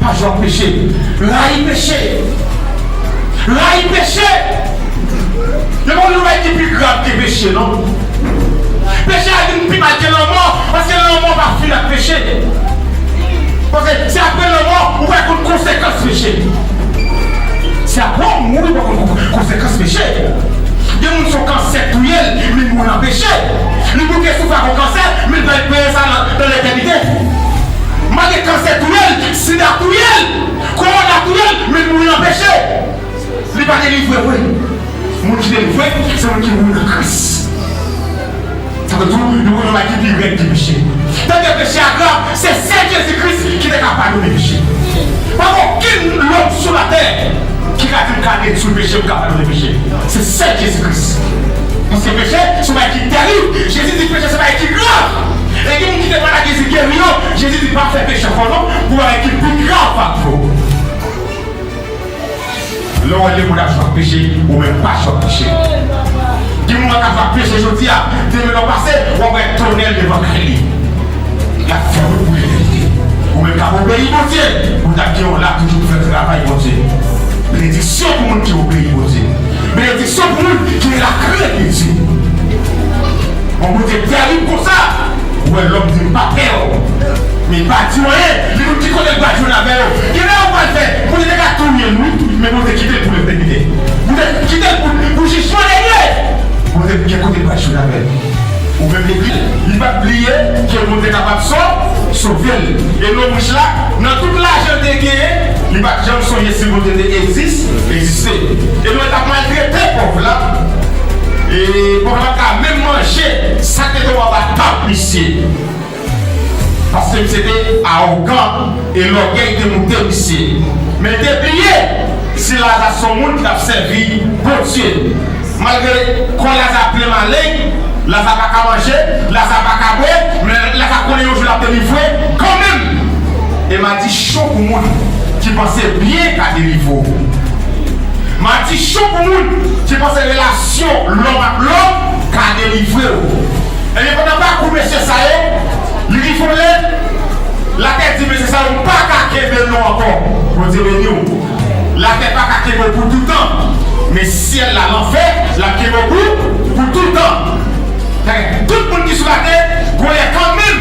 Pa jwe ak peche. Rayi peche. Rayi peche. Yo pa konn yon bagay ki pi grav ke peche, non. Peche a vin pi mal ke lanmò, paske lanmò pa fin ak peche. Paske se apre lanmò, ou pral konn konsekans peche. Se apre w mouri, ou pral konn konsekans peche. Gen moun se yon kansè k touye l, men l mouri nan peche. Li bouke souf ak yon kansè, men l pral peye sa nan, nan letènite. Malgre kansè touye l, sida touye l, kowona touye l, men l mouri nan peche. Li pa delivre vre. Moun ki delivre, se moun ki mouri nan Kris. Apre tou, nou konn yon bagay ki pi rèd ke peche. Tande, peche a grav, se sèl Jezi Kris ki te ka padone peche. Pa gen okenn lòm sou latè ki ka di m ka detwi peche, m ka padone peche. Se sèl Jezi Kris. Paske peche se yon bagay ki tèrib. Jezi di peche se yon bagay ki grav. E gen moun ki te malad, Jezi geri yo. Jezi di pa fè peche ankò non, pou bagay ki pi grav pa rive w. Lè w wè lemonn ap jwe ak peche, ou menm pa jwe ak peche. Gen moun k ap jwe ak peche jodi a, demen lè w pase, w ap wè tonèl devan kay li. L ap fè wout pou letènite. Ou menm k ap obeyi Bondye, ou t ap gen yon la toujou pou fè travay Bondye. Benediksyon pou moun ki obeyi Bondye. Benediksyon pou moun ki gen lakrent de Dye. Yon Bondye tèrib konsa, ou wè lòm di m pa pè w. Men li pa di w anyen, li di w ki kote l pral jwenn avè yo. Genlè ou pral fè, Bondye te ka touye l wi, men Bondye kite l pou letènite. Bondye kite l pou, pou jijman dènye. Bondye gen kote l pral jwenn avè l. Ou menm legliz, li pa t bliye ke Bondye kapab so-, sove l. E nonm rich la, nan tout lajan l te genyen, li pa t janm sonje si Bondye te egzis-, egziste. E nou t ap maltrete pòv la. E pòv la pa t ka menm manje sa k te tonbe anba tab misye. Paske misye te awogan e lògèy te moute misye. Men l te bliye si Laza se yon moun ki t ap sèvi Bondye. Malgre kò Laza plen maleng, Laza pa ka manje, Laza pa ka bwè, men Laza konnen yon jou l ap delivre kanmenm. E madichon pou moun ki panse byen ka delivre w. Madichon pou moun ki panse relasyon lòm ak lòm ka delivre w. Ebyen, pandan pakou mesye sa yo, li rive yon lè, latè di mesye sa yo, "M pa ka kenbe nou ankò." Bondye beni w. Latè pa ka kenbe w pou toutan, men syèl la, lanfè, l ap kenbe w pou, pou toutan. Tout moun ki sou latè, gon lè kanmenm,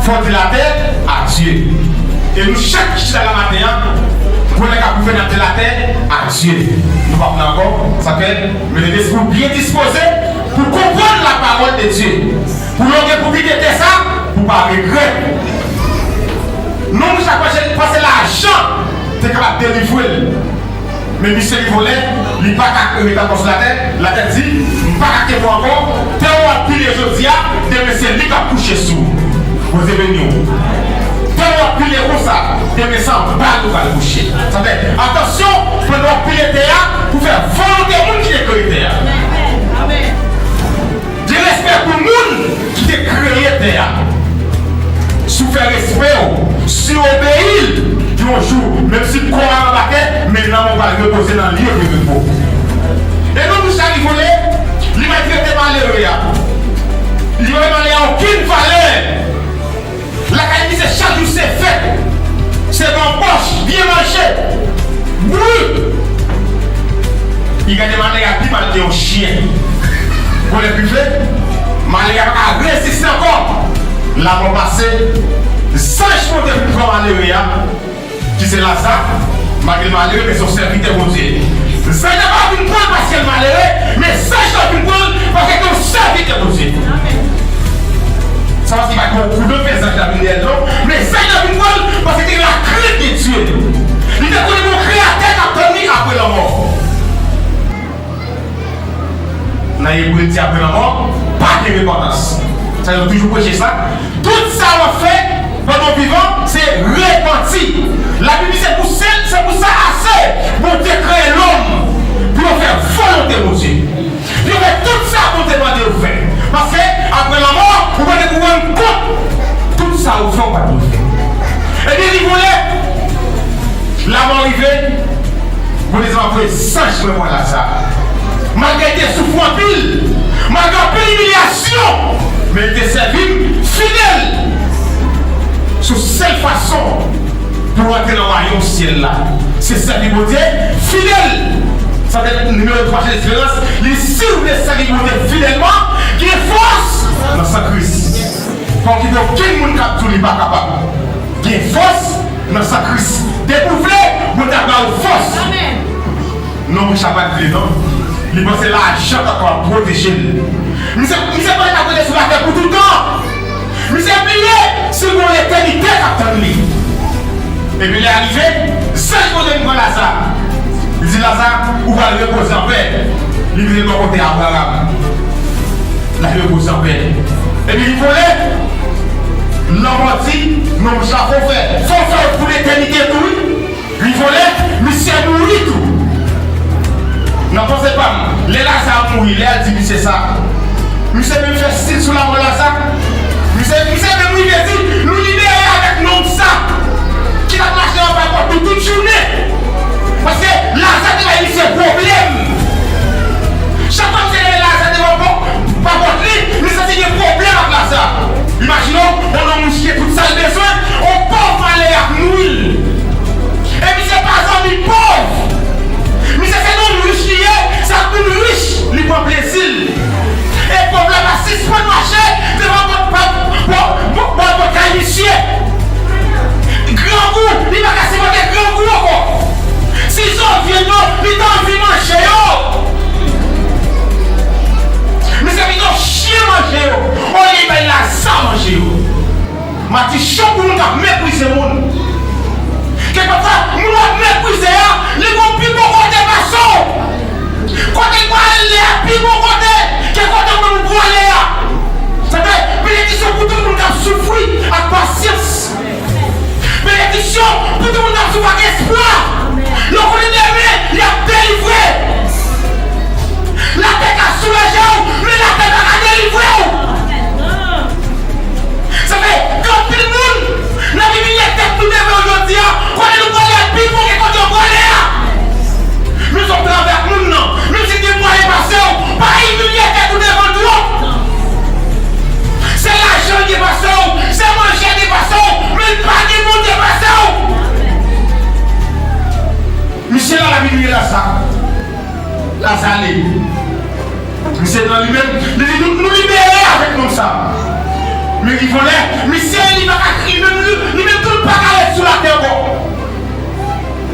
fò di latè adye. E nou chak ki chita la maten an, gon lè k ap rive n ap di latè adye. Nou p ap la ankò, sa fè, mete lespri w byen dispoze pou konprann lapawòl de Dye. Pou lè w gen pou kite tè sa, pou w pa regrèt. Nonm sa panse, panse lajan te kapab delivre l. Men misye li vole, li pa ka ret ankò sou latè. Latè di, "M pa ka kenbe w ankò." Tè w ap pile jodi a, demen se li k ap kouche sou ou. Bondye beni w. Tè w ap pile konsa, demen se anba l ou pral kouche. Sa fè, atansyon, pandan w ap pile tè a, pou fè volonte moun ki te kreye tè a. Gen respè pou moun ki te kreye tè a. Si w fè respè w, si w obeyi l, yon jou, menm si kò a anba tè, men nanm ou pral repoze nan lye de repo. E nonm sa li vole, li maltrete malere a. Li pa bay malere a okenn valè. Lakay misye chak jou se fèt. Se banbòch, byen manje, bri. Li gade malere a pi mal ke yon chyen. Gon lè k rive, malere a pa ka reziste ankò. Lamò pase, zanj Bondye vin pran malere a. Ki se Laza, malgre l malere, men se yon sèvitè Bondye. Zanj la pa vin pran l paske l malere, men zanj la vin pran l paske l te yon sèvitè Bondye. Sa pa se pa gen yon koudon fè zanj la vin dèyè l non, men zanj la vin pran l paske l te gen lakrent de Dye. Li te konnen gen yon Kreyatè k ap tann li apre lanmò. Nan Ebre, l di apre lanmò, pa gen repantans. Sa yo toujou preche sa. Tout sa w ap fè pandan w vivan, se repanti. Labib di se pou sèl, se pou sa ase Bondye kreye lòm pou yo fè volonte Bondye. Pou yo fè tout sa Bondye mande yo fè. Paske apre lanmò, ou mande pou rann kont tout sa ou fè ou pa t dwe fè. Ebyen, li vole. Lamò rive. Bondye di m ap voye zanj mwen pran Laza. Malgre l te soufri anpil, malgre anpil imilyasyon, men l te sèvi m fidèl. Se sèl fason pou w antre nan wayòm syèl la, se sèvi Bondye fidèl. Sa te nimewo twa Jan Esperans, li di, si w vle sèvi Bondye fidèlman, gen fòs nan san Kris. Pa kite okenn moun k ap di w li pa kapab. Gen fòs nan san Kris. Depi w vle, Bondye ap ba ou fòs. Nonm sa pa t vle non. Li panse lajan t ap kapab pwoteje l. Misye, misye panse l ap rete sou latè pou toutan. Misye bliye si l gen yon letènite k ap tann li. Epi lè a rive, zanj Bondye vin pran Laza. Li di Laza, ou pral repoze anpè. Li vire bò kote Abraram. L ap repoze anpè. Epi li vole. Lanmò di, non, sa fò fè. Fò fè pou letènite tou, wi. Li vole, misye mouri tou. Nan panse pa m, lè Laza mouri, lè a di misye sa, misye menm fè stil sou lanmò Laza. Misye, misye menm rive di, nou libere avèk nonm sa ki t ap mache anba pòt nou tout jounen. Paske Laza te bay misye pwoblèm. Chak fwa misye leve Laza devan pò-, pa pòt li, li santi gen pwoblèm ak Laza. Imajine w, yon nonm riche tout sa l bezwen, yon pòv malere ap nwi l. E misye pa zanmi pòv. Misye se nonm rich li ye, se ak moun rich li pran plezi l. E pòv la pa sispann mache devan pòt, pòt, pòt, pòt, pòt kay misye. Grangou, li pa ka sipòte grangou ankò. Si zòt vye yo, li t anvi manje yo. Misye pito chyen manje yo, olye bay Laza manje yo. Matichon pou moun k ap meprize moun. Kèlkeswa moun w ap meprize a, li gon pi bon kote pase w. Kote l pral ale a pi bon kote ke kote w menm ou prale a. Sa fè benediksyon pou tout moun k ap soufri ak pasyans. Benediksyon pou tout moun k ap soufri ak espwa. Yo konnen demen y ap delivre. Latè ka soulaje w, men latè pa ka delivre w. Sa fè gen anpil moun n ap imilye tèt nou devan yo jodi a, kote nou prale a pi bon ke kote yo prale a. Menm si w ap travay ak moun nan, menm si l gen mwayen pase w, pa imilye tèt ou devan l twòp. Se lajan l gen pase w, se manje l gen pase w, men l pa gen Bondye pase w. Misye la, l ap imilye Laza. Laza ale. Misye nan li menm, li di nou, nou libere avèk nonm sa. Men rive yon lè, misye li pa ka, li menm, li, li menm tou l pa ka ret sou latè ankò.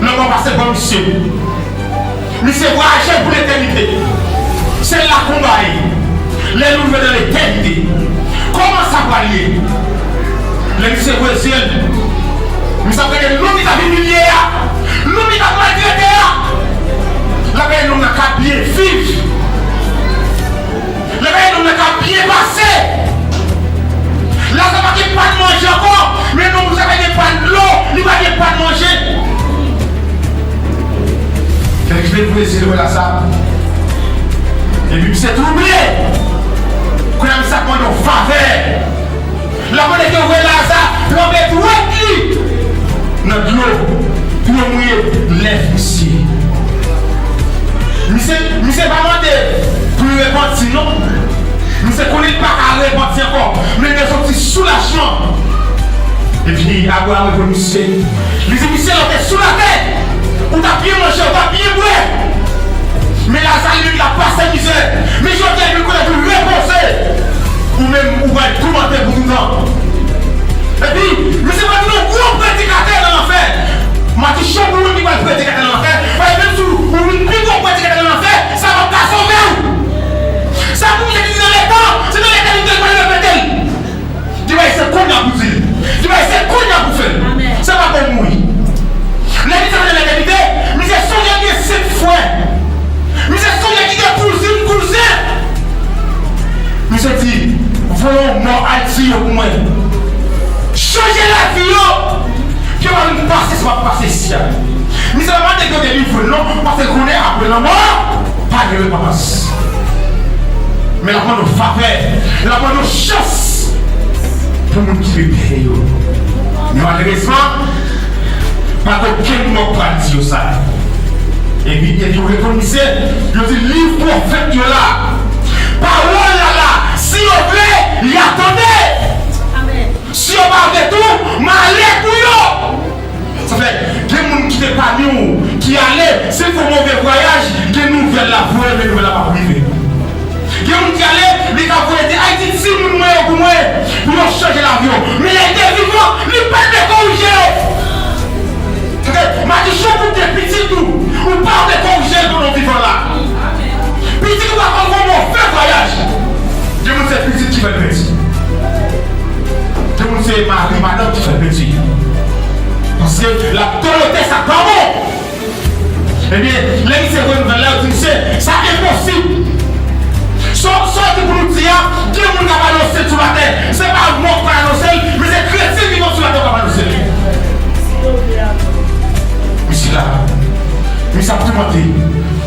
Lanmò pase ban misye. Misye vwayaje pou letènite. Se la konba ye. Lè nou rive nan letènite, kòman sa pral ye? Lè misye voye zye l, misye ap gade nonm li t ap imilye a, nonm li t ap maltrete a. L ap gade nonm nan k ap byen viv. L ap gade nonm nan k ap byen pase. Laza pa gen pa n manje ankò, men nonm sa pa gen pa n dlo, li pa gen pa n manje. Fè l vin voye zye l wè Laza. Epi misye twouble. Kounye a misye ap mande yon favè. L ap mande ke w voye Laza tranpe dwèt li nan dlo pou yo mouye lèv misye. Misye, misye pa mande pou l repanti, non. Misye konnen li pa ka repanti ankò, men li bezwen ti soulajman. Epi Abraram reponn misye, li di misye, lè w te sou latè, ou t ap byen manje, ou t ap byen bwè. Men Laza li menm, l ap pase mizè. Men jodi a, li vin kote pou l repoze. Ou menm, ou pral toumante pou toutan. Epi, misye pral vin yon gwo predikatè nan lanfè. Matichon pou moun ki pral predikatè nan lanfè. Paske menm si ou vin pi gwo predikatè nan lanfè, sa p ap ka sove w. Sa pou misye ki di nan letan, se nan letènite l pral repete l. Di bagay se kounye a pou di l. Di bagay se kounye a pou fè l. Amèn. Se pa pou mouri. Lè misye fè letènite, misye sonje l gen senk frè. Misye sonje l gen kouzin, kouzen. Misye di, voye yon mò al tiye pou mwen. Chanje lavi yo. Ke yo pa vin pase sa m ap pase isi a. Misye pa mande ke yo delivre l non, paske l konnen apre lanmò, pa gen repantans. Men l ap mande yon favè, l ap mande yon chans pou moun ki pi byen yo. Men malerezman, pa t okenn mò k pral di yo sa. Epi, epi yo reponn misye, yo di, liv pwofèt yo la, pawòl la la, si yo vle, y a tande. Amèn. Si yo pa vle tou, malè pou yo. Sa fè, gen moun ki te pami w, ki ale, se fè move vwayaj, gen nouvèl la voye, men nouvèl la p ap rive. Gen moun ki ale, li ka voye di, Ayiti, timoun mwen yo pou mwen, pou yo chanje lavi yo. Men lè l te vivan, li pa t vle korije yo. Sa fè, madichon pou te pitit ou, ou pa vle korije l pandan w vivan la. Pitit ou pa konn fè move vwayaj. Gen moun se pitit ki fè l pèdi. Gen moun se mari, madanm ki fè l pèdi. Paske l ap tolere sa k pa bon. Ebyen, lè misye voye nouvèl la, yo di misye, sa enposib. Sa w, sa w di pou nou di a, gen moun k ap anonse l sou latè. Se pa mò k pral anonse l, men se kretyen vivan sou latè k ap anonse l. Misye la, misye ap toumante.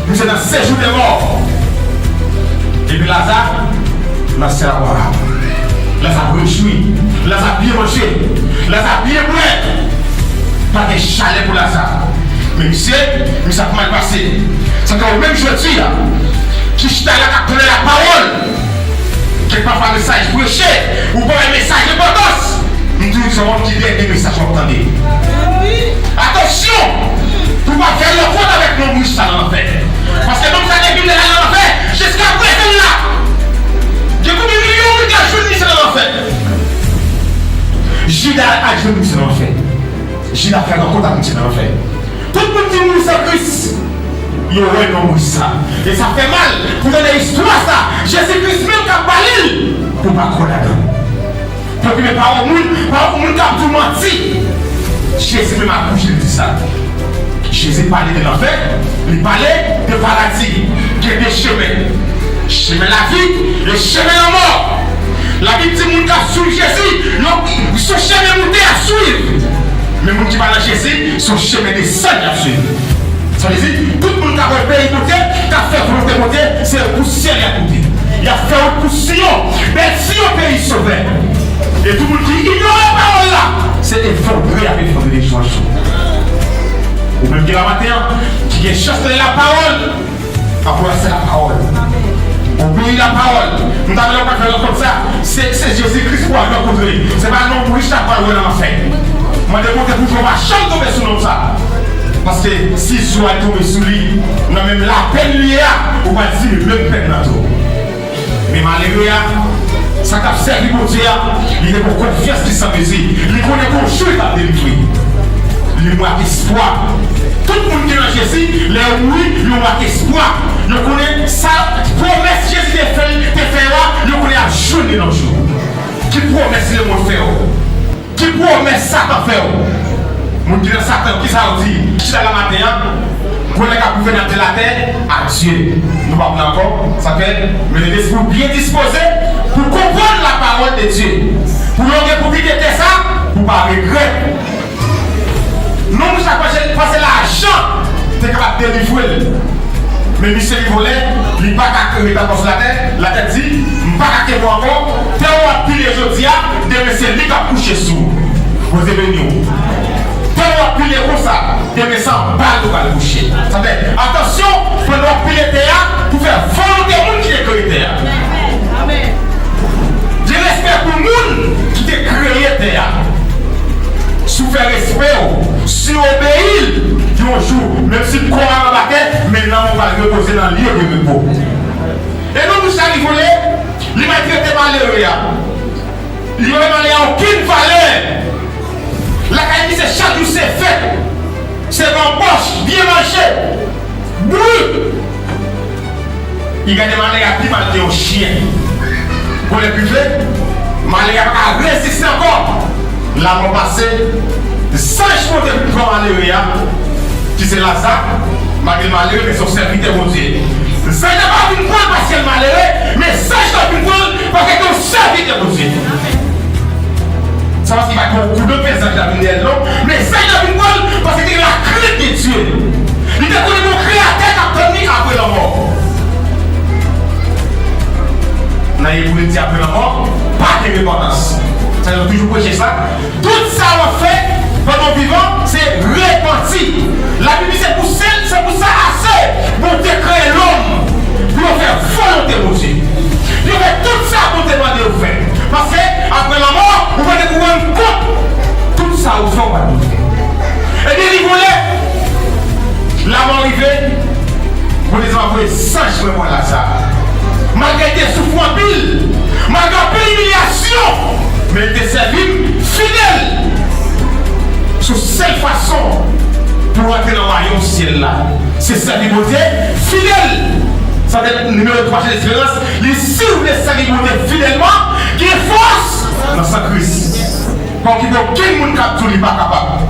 Misye nan sejou dè mò. Epi Laza nan syèl Abraram. Laza ap rejwi. Laza ap byen manje. Laza ap byen bwè. Pa gen chalè pou Laza. Men misye, misye ap mal pase. Sa fè ou menm jodi a, ki chita la k ap tande lapawòl, kèk pafwa mesaj preche, ou pa wè mesaj enpòtans. M di w se yon ki dènye mesaj w ap tande. Atansyon! Pou w pa fè rankont avèk nonm rich sa nan lanfè. Paske nonm sa depi l te al nan lanfè, jiska prezan l la. Gen konbyen milyon moun k al jwenn misye nan lanfè? Jida al jwenn misye nan lanfè. Jida fè rankont ak misye nan lanfè. Tout moun ki mouri san Kris, yo wè nonm rich sa. E sa fè mal pou tande istwa sa. Jezi Kris menm k ap pale l pou w pa kwè ladan l. Pèp imen pa yon moun, pa yon moun k ap di w manti. Jezi menm akouje l di sa. Jezi pale de lanfè, li pale de paradi. Gen de chemen. Chemen lavi e chemen lanmò. Labib di moun k ap swiv Jezi, yo, se yon chemen moute y ap swiv. Men moun ki pa nan Jezi, se yon chemen desann y ap swiv. Sa vle di, tout moun k ap wè peyi Bondye, k ap fè volonte Bondye, se pou syèl y ap moute. Y ap fè wout pou Siyon, bèl Siyon, peyi Sovè. E tout moun ki inyore pawòl la, se efondre y ap efondre de jou an jou. Ou menm ki la maten an, ki gen chans tande lapawòl, anbrase lapawòl. Obeyi lapawòl. M ta vle w pa fè rankont sa. Se, se Jezi Kris pou w al rankontre. Se pa nonm rich la pou w al wè nan lanfè. Mande Bondye pou je w pa janm tonbe sou nonm sa. Paske si je w al tonbe sou li, nan menm lapenn li ye a, ou pral sibi menm pèn nan tou. Men malere a, sa k ap sèvi Bondye a, li gen yon konfyans ki san mezi. Li konnen gon jou li p ap delivre. Li mouri ak espwa. Tout moun ki nan Jezi, lè yo mouri, yo mouri ak espwa. Yo konnen sa, pwomès Jezi te fè, te fè yo a, yo konnen y ap jwenn li nan yon jou. Ki pwomès lemonn fè w? Ki pwomès Satan fè w? Moun ki nan Satan, kisa yo di? Chita la maten an, gwo nèg ap gouvène latè a Dye. Nou p ap la ankò, sa fè, mete lespri w byen dispoze pou konprann lapawòl de Dye. Pou lè w gen pou kite tè sa, pou w pa regrèt. Nonm sa panse, panse lajan te kapab delivre l. Men misye rive yon lè, li pa ka ret ankò sou latè. Latè di, m pa ka kenbe w ankò. Tè w ap pile jodi a, demen se li k ap kouche sou ou. Bondye beni w. Tè w ap pile konsa, demen se anba l ou pral kouche. Sa fè, atansyon, pandan w ap pile tè a, pou fè volonte moun ki te kreye tè a. Gen respè pou moun ki te kreye tè a. Si w fè respè w, si w obeyi l, yon jou, menm si kò a anba tè, men nanm ou pral repoze nan lye de repo. E nonm sa rive yon lè, li maltrete malere a. Li pa bay malere a okenn valè. Lakay li se chak jou se fèt. Se banbòch, byen manje. Bri! Li gade malere a pi mal ke yon chen. Gon lè k rive, malere a pa ka reziste ankò. Lanmò pase, zanj Bondye vin pran malere a, ki se Laza, malgre l malere, men se yon sèvitè Bondye. Zanj la pa vin pran l paske l malere, men zanj la vin pran l paske l te yon sèvitè Bondye. Sa paske pa gen yon koudonk men zanj la vin dèyè l non, men zanj la vin pran l paske te gen lakrent de Dye. Li te konnen gen yon Kreyatè k ap tann li apre lanmò. Nan Ebre di apre lanmò, pa gen repantans. Sa yo toujou preche sa. Tout sa w ap fè pandan w vivan, se repanti. Labib di se pou sèl, se pou sa ase Bondye kreye lòm pou yo fè volonte Bondye. Yo fè tout sa Bondye mande yo fè. Paske, apre lanmò, ou mande pou rann kont tout sa ou fè, ou pa dwe fè. Ebyen, li vole. Lanmò rive. Bondye di, "M ap voye zanj mwen pran Laza." Malgre l te soufri anpil, malgre anpil imilyasyon, men l te sèvi m fidèl. Se sèl fason pou w antre nan wayòm syèl la, se sèvi Bondye fidèl. Sa te nimewo twa chan desperans, li si w vle sèvi Bondye fidèlman, gen fòs nan san Kris. Pa okipe okenn moun k ap di w li pa kapab.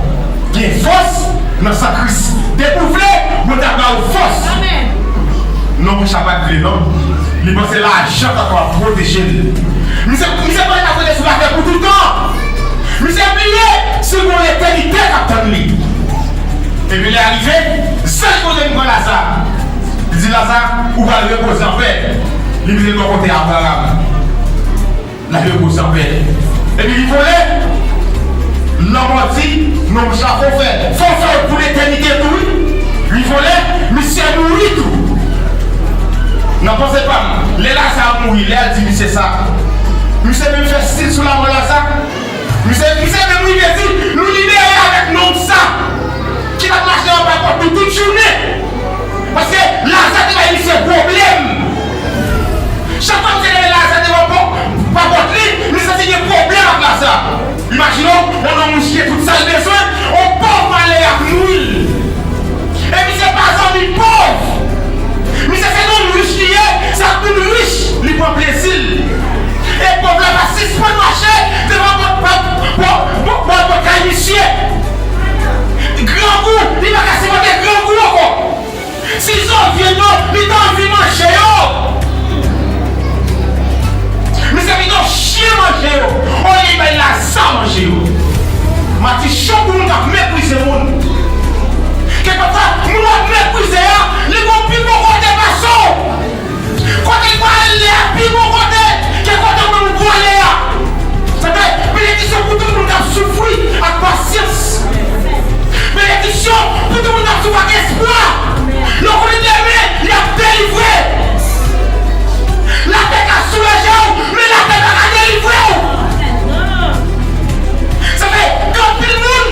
Gen fòs nan san Kris. Depi w vle, Bondye ap ba ou fòs. Amèn. Non, Richard pa t vle, non. Li panse lajan ta kapab pwoteje l. Misye, misye panse l ap rete sou latè pou toutan. Misye bliye si l gen yon letènite k ap tann li. Epi lè a rive, zanj Bondye vin pran Laza. Li di Laza, ou pral repoze anpè. Li mete l bò kote Abraram. L ap repoze anpè. Epi li vole, lanmò di, non, sa fò fè. Fò fè pou letènite tou, wi. Li vole, misye mouri tou. Nan panse pa m, lè Laza mouri, lè a di misye sa, misye menm fè stil sou lanmò Laza. Misye, misye menm rive di, nou libere avèk nonm sa ki t ap mache anba pòt nou tout jounen. Paske Laza te bay misye pwoblèm. Chak fwa misye gade Laza devan pò-, pa pòt li, li santi gen pwoblèm ak Laza. Imajine w, yon nonm rich gen tout sa l bezwen, yon pòv malere ap nouri l. E misye pa zanmi pòv. Misye se nonm rich li ye, se ak moun rich li pran plezi l. E pòv la pa sispann mache devan pòt, pòt, pòt, pòt, pòt kay misye. Grangou, li pa ka sipòte grangou ankò. Si zo vyann yo, li ta anvi manje yo. Misye pito chen manje yo, olye li bay Laza manje yo. Madichon pou moun k ap meprize moun. Kèlkefwa, moun w ap meprize a, li gon pi bon kote pase w. Kote l pral ale a pi bon kote ke kote ou menm ou prale a. Sa fè benediksyon pou tout moun k ap soufri ak pasyans. Benediksyon pou tout moun k ap soufri ak espwa. Lè w konnen demen, y ap delivre. Latè ka soulaje w, men latè pa ka delivre w. Sa fè gen anpil moun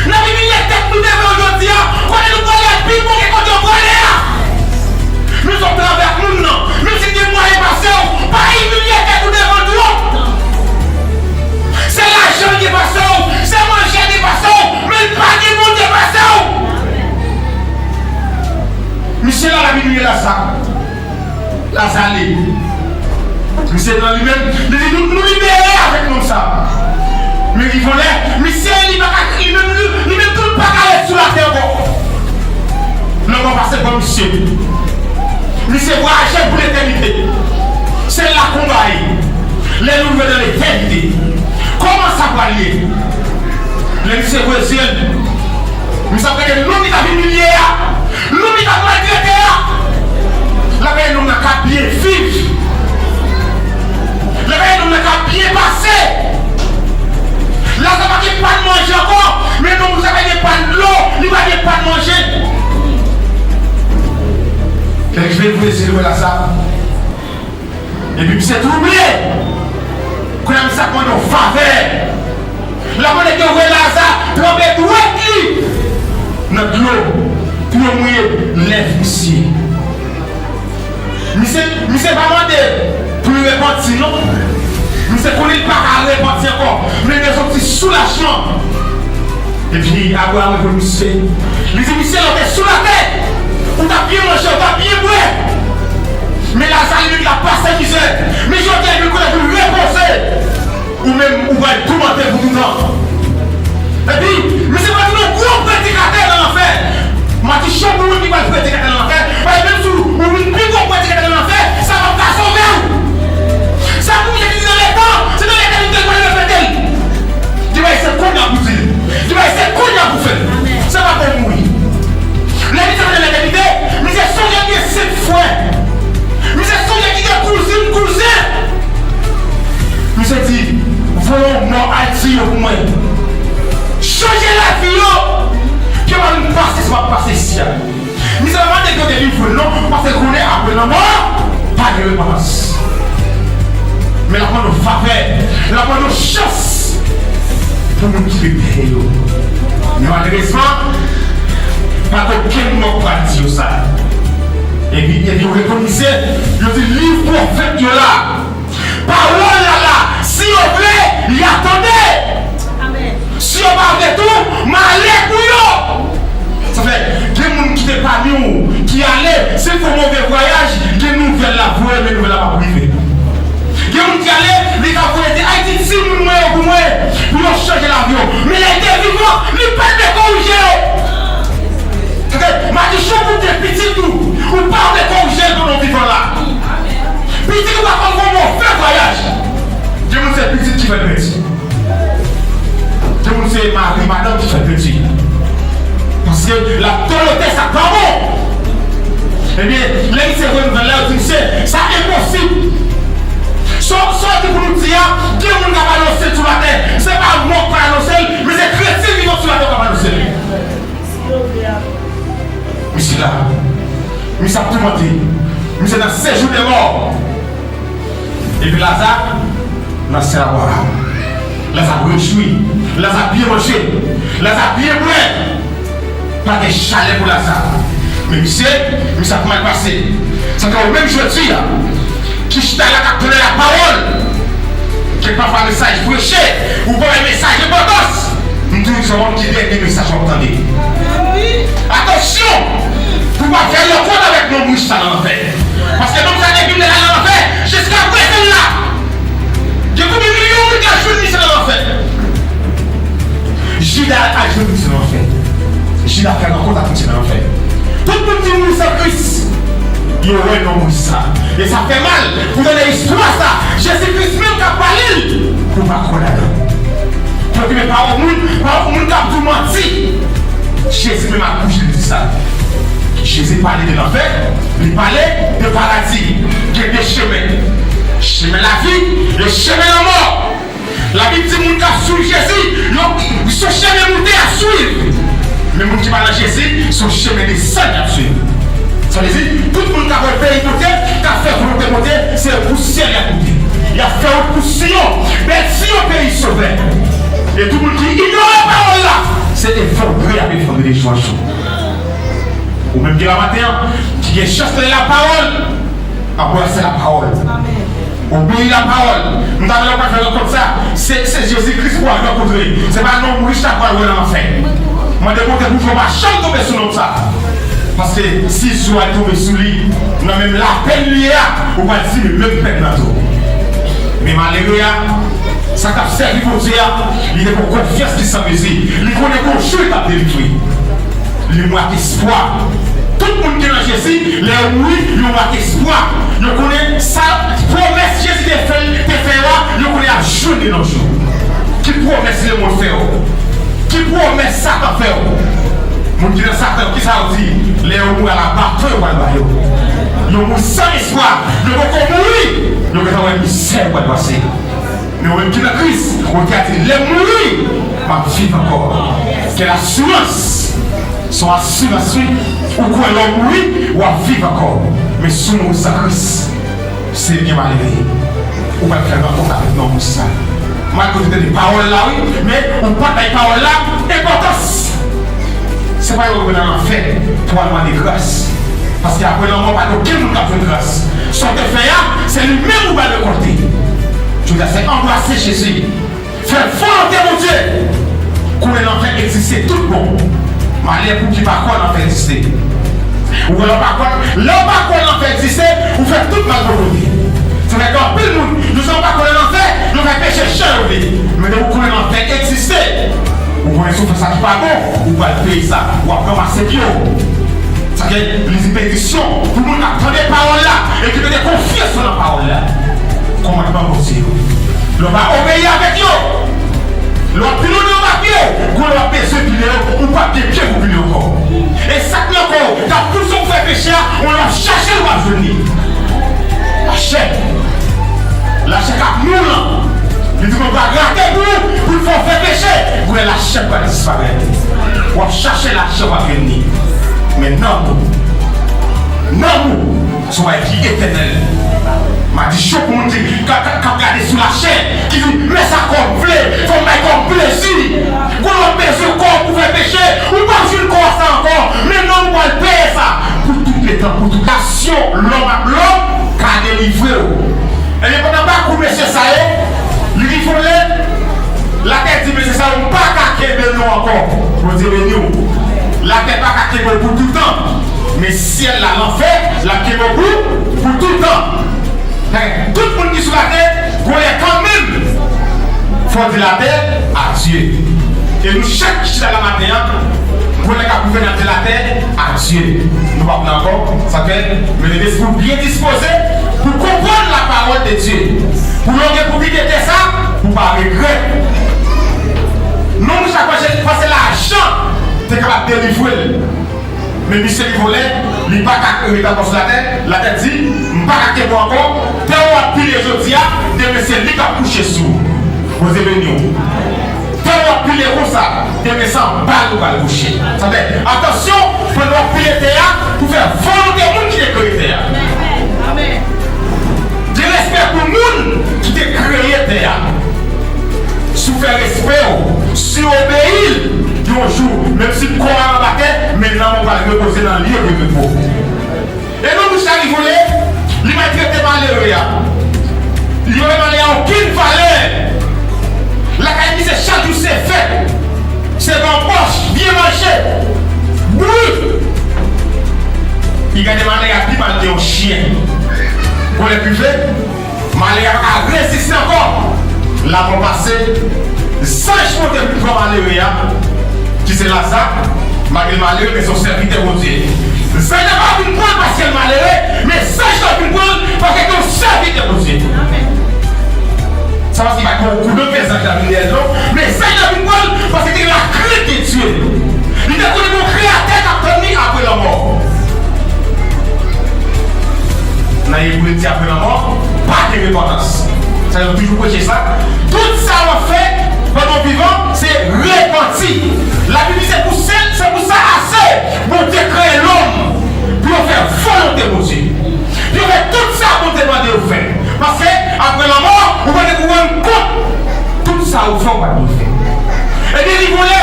n ap imilye tèt nou devan yo jodi a, kote nou prale a pi bon ke kote yo prale a. Nou sot travè ak moun nan, menm si l gen mwayen pase w, pa imilye tèt ou devan l twòp. Se lajan l gen pase w, se manje l gen pase w, men l pa gen Bondye pase w. Misye la, l ap imilye Laza. Laza ale. Misye nan li menm, li di nou, nou libere avèk nonm sa. Men rive yon lè, misye li pa ka, li menm, li, li menm tou l pa ka ret sou latè ankò. Lanmò pase bò misye. Misye vwayaje pou letènite. Se la konba ye. Lè nou rive nan letènite, kòman sa pral ye? Lè misye voye zye l, misye ap gade nonm li t ap imilye a. Nonm li t ap maltrete a, l ap gade nonm nan k ap byen viv. L ap gade nonm nan k ap byen pase. Laza pa gen pàn manje ankò, men nonm sa pa gen pàn dlo, li pa gen pàn manje. Lè l vin vre, se l wè Laza. Epi misye twouble. Kounye a misye ap mande yon favè. L ap mande ke yo voye Laza tranpe dwèt li nan dlo pou yo mouye lèv misye. Misye, misye pa mande pou li repanti, non. Misye konnen li pa ka repanti ankò, men li bezwen yon ti soulajman. Epi Abraram reponn misye, li di misye, lè w te sou latè, ou t ap byen manje, ou t ap byen bwè. Men Laza li menm, l ap pase mizè. Men jodi a, li vin kote pou l repoze. Ou menm, ou pral toumante pou toutan. Epi, misye pral tounen yon gwo predikatè nan lanfè. Madichon pou moun ki pral predikatè nan lanfè, paske menm si ou vin pi gwo predikatè nan lanfè, sa p ap ka sove w. Sa pou moun ki di nan letan, se nan letènite l pral reflete l. Di bay se kounye a pou di l. Di bay se kounye a pou fè l. Se pa pou mouri. Lè misye nan letènite, misye sonje l gen senk frè. Misye sonje l gen kouzin, kouzen. Misye di, voye yon mò al tiye yo pou mwen. Chanje lavi yo. Ke m al pase sa m ap pase isi a. Misye pa mande ke yo delivre l non, paske l konnen apre lanmò, pa gen repantans. Men l ap mande yon favè, l ap mande yon chans pou moun ki pi prè yo. Men malerezman, pa t okenn mò k pral di yo sa. Epi, epi yo reponn misye, yo di liv pwofèt yo la. Pawòl la la, si yo vle, y a tande. Si yo pa vle tou, malè pou yo. Sa fè, gen moun ki te pami w, ki ale, se fè move vwayaj, gen nouvèl la voye, men nouvèl la p ap rive. Gen moun ki ale, li ka voye di, Ayiti, timoun mwen yo pou mwen, pou yo chanje lavi yo. Men lè l te vivan, li pa t vle korije yo. Sa fè, madichon pou te pitit ou, ou pa vle korije l pandan w vivan la. L ap tolere sa k pa bon. Ebyen, lè misye voye nouvèl la, yo di misye, sa enposib. Sa, sa w di pou nou di a, gen moun k ap anonse l sou latè. Se pa mò k pral anonse l, men se kretyen vivan sou latè k ap anonse l. Misye la, misye ap toumante, misye nan sejou dè mò. Epi Laza nan sèl Abraram. Laza ap rejwi. Laza ap byen manje. Laza ap byen bwè. Pa gen chalè pou Laza. Men misye, misye ap mal pase. Sa fè ou menm jodi a, ki chita la k ap tande lapawòl, kèk pafwa mesaj preche, ou pa wè mesaj enpòtans. M toujou di se yon ki dènye mesaj w ap tande. Atansyon pou w pa fè rankont avèk nonm rich sa nan lanfè. Paske nonm sa depi l te al nan lanfè, jiska prezan l la. Gen konbyen milyon moun k al jwenn misye nan lanfè? Jida al jwenn misye nan lanfè. Jida fè rankont ak misye nan lanfè. Tout moun ki mouri san Kris, yo wè nonm rich sa. E sa fè mal pou tande istwa sa. Jezi Kris menm k ap pale l, pou w pa kwè ladan. Paske men pawòl moun, pawòl moun k ap di w manti. Jezi menm ak bouch li di sa. Jezi pale de lanfè, li pale de paradi. Gen de chemen. Chemen lavi e chemen lanmò. Labib di moun k ap swiv Jezi, yo, se yon chemen moute y ap swiv. Men moun ki pa nan Jezi, se yon chemen desann y ap swiv. Sa vle di, tout moun k ap wè peyi Bondye, k ap fè volonte Bondye, se pou syèl y ap moute. Y ap fè wout pou Siyon, bèl Siyon, peyi Sovè. E tout moun ki inyore pawòl la, se efondre y ap efondre de jou an jou. Ou menm ki la maten an, ki gen chans tande lapawòl, anbrase lapawòl. Obeyi lapawòl. M ta vle w pral fè rankont sa. Se, se Jezi Kris pou w al rankontre. Se pa nonm rich la pou w al wè nan lanfè. Mande Bondye pou jou w pa janm tonbe sou nonm sa. Paske si jou a tonbe sou li, nan menm lapenn li ye a, ou pral sibi menm pèn nan tou. Men malere a, sa k ap sèvi Bondye a, li gen yon konfyans ki san mezi. Li konnen gon jou li p ap delivre. Li yon ak espwa. Tout moun ki nan Jezi, lè yo mouri, yo yon ak espwa. Yo konnen sa pwomès Jezi te fè, te fè yo a, yo konnen y ap jwenn li nan jou. Ki pwomès lemonn fè w? Ki pwomès Satan fè w? Moun ki nan Satan, kisa yo di? Lè yo mouri, a la baton yo pral ba yo. Yo mouri san espwa. Yo poko mouri. Yo gentan wè mizè yo pral pase. Men ou menm ki nan Kris, ou te a di, lè m mouri, m ap viv ankò. Kèl asirans! Se yon asirans, wi. Ou kwè lè w mouri, w ap viv ankò. Men si w mouri san Kris, se byen malere. Ou pral fè rankont avèk nonm sa. Malgre w te tande pawòl la, wi, men ou pa t bay pawòl la enpòtans. Se pa yo k nan lanfè pou al mande gras. Paske apre lanmò, pa gen okenn moun k ap jwenn gras. Sa w te fè a, se li menm ou pral rekòlte. Jodi a, se anbrase Jezi. Fè volonte Bondye. Konnen lanfè egziste tout bon. Malè pou ki pa kwè lanfè egziste. Ou wè lè w pa kwè, lè w pa kwè lanfè egziste, ou fè tout mal volonte. Sa fè gen anpil moun, yo jan pa konnen lanfè, yo fè peche jan yo vle. Men depi w konnen lanfè egziste, ou konnen si w fè sa ki pa bon, ou pral peye sa, w ap ranmase pye w. Sa ke li di benediksyon pou moun k ap tande pawòl la e ki mete konfyans yo nan pawòl la. Kòmandman Bondye yo. Lè w pa obeyi avèk yo, lè w ap pilone yo pa pye, gwo lè w ap bezwen pile yo, ou p ap gen pye pou pile ankò. E sa k nan kò w, k ap pouse w fè peche a, ou lè w ap chache l, w ap jwenn li. Lachè. Lachè k ap nou lan. Li di, mwen pral grate pou ou, pou l fè w fè peche. Gwo lè lachè pral disparèt. W ap chache lachè, w ap jwenn li. Men nanm ou, nanm ou, se yon bagay ki etènèl. Madichon pou moun ki, k ap, k ap gade sou lachè, ki di, men sa kò m vle, fò m bay kò m plezi. Gwo lè w bezwen kò w pou fè peche, ou p ap jwenn kò sa ankò. Men nanm ou pral peye sa pou tout letan, pou tout. Relasyon lòm ak lòm ka delivre w. Ebyen, pandan pakou mesye sa yo, li rive yon lè, latè di, mesye sa yo, m pa ka kenbe nou ankò. Bondye beni w. Latè pa ka kenbe w pou toutan. Men syèl la, lanfè, l ap kenbe w pou, pou toutan. Hen, tout moun ki sou latè, gon lè kanmenm, fò di latè adye. E nou chak ki chita la maten an, gon lè k ap rive n ap di latè adye. Nou p ap la ankò. Sa fè, men lespri w byen dispoze pou konprann lapawòl de Dye. Pou lè w gen pou kite tè sa, pou w pa regrèt. Non, nou chak panse, panse lajan. te kapab delivre l. Men misye li vole, li pa ka rete ankò sou latè. Latè di, "M pa ka kenbe w ankò." Tè w ap pile jodi a, demen se li k ap kouche sou ou. Bondye beni w. Tè w ap pile konsa, demen se anba l ou pral kouche. Sa fè, atansyon, pandan w ap pile tè a, pou fè volonte moun ki te kreye tè a. Gen respè pou moun ki te kreye tè a. Si w fè respè w, si w obeyi l, yon jou, menm si kò a anba tè, men nanm ou pral repoze nan lye de repo. E non, bouch la li vole, li maltrete malere a. Li pa bay malere a okenn valè. Lakay misye chak jou se fèt. Se banbòch, byen manje, bri. Li gade malere a pi mal ke yon chen. Bon, lè prive, malere a pa ka reziste ankò. Lamò pase, zanj monte vin pran malere a, ki se Laza, malgre l malere, men se yon sèvitè Bondye. Zanj la pa vin pran l paske l malere, men zanj la vin pran l paske l se yon sèvitè Bondye. Sa pa se pa yon koudonk ke zanj la vin dèyè l non, men zanj la vin pran l paske te gen lakrent de Dye. Li te konnen gon Kreyatè k ap tann li apre lanmò. Nan Ebre di apre lanmò, pa gen repantans. Sa yo toujou preche sa. Tout sa w ap fè pandan w vivan, se repanti. Labib di se pou sèl, se pou sa ase Bondye kreye lòm, pou yo fè volonte Bondye. Yo fè tout sa Bondye mande yo fè. Paske, apre lanmò, ou pa gen pou rann kont tout sa ou fè, ou pa dwe fè. Ebyen, li vole.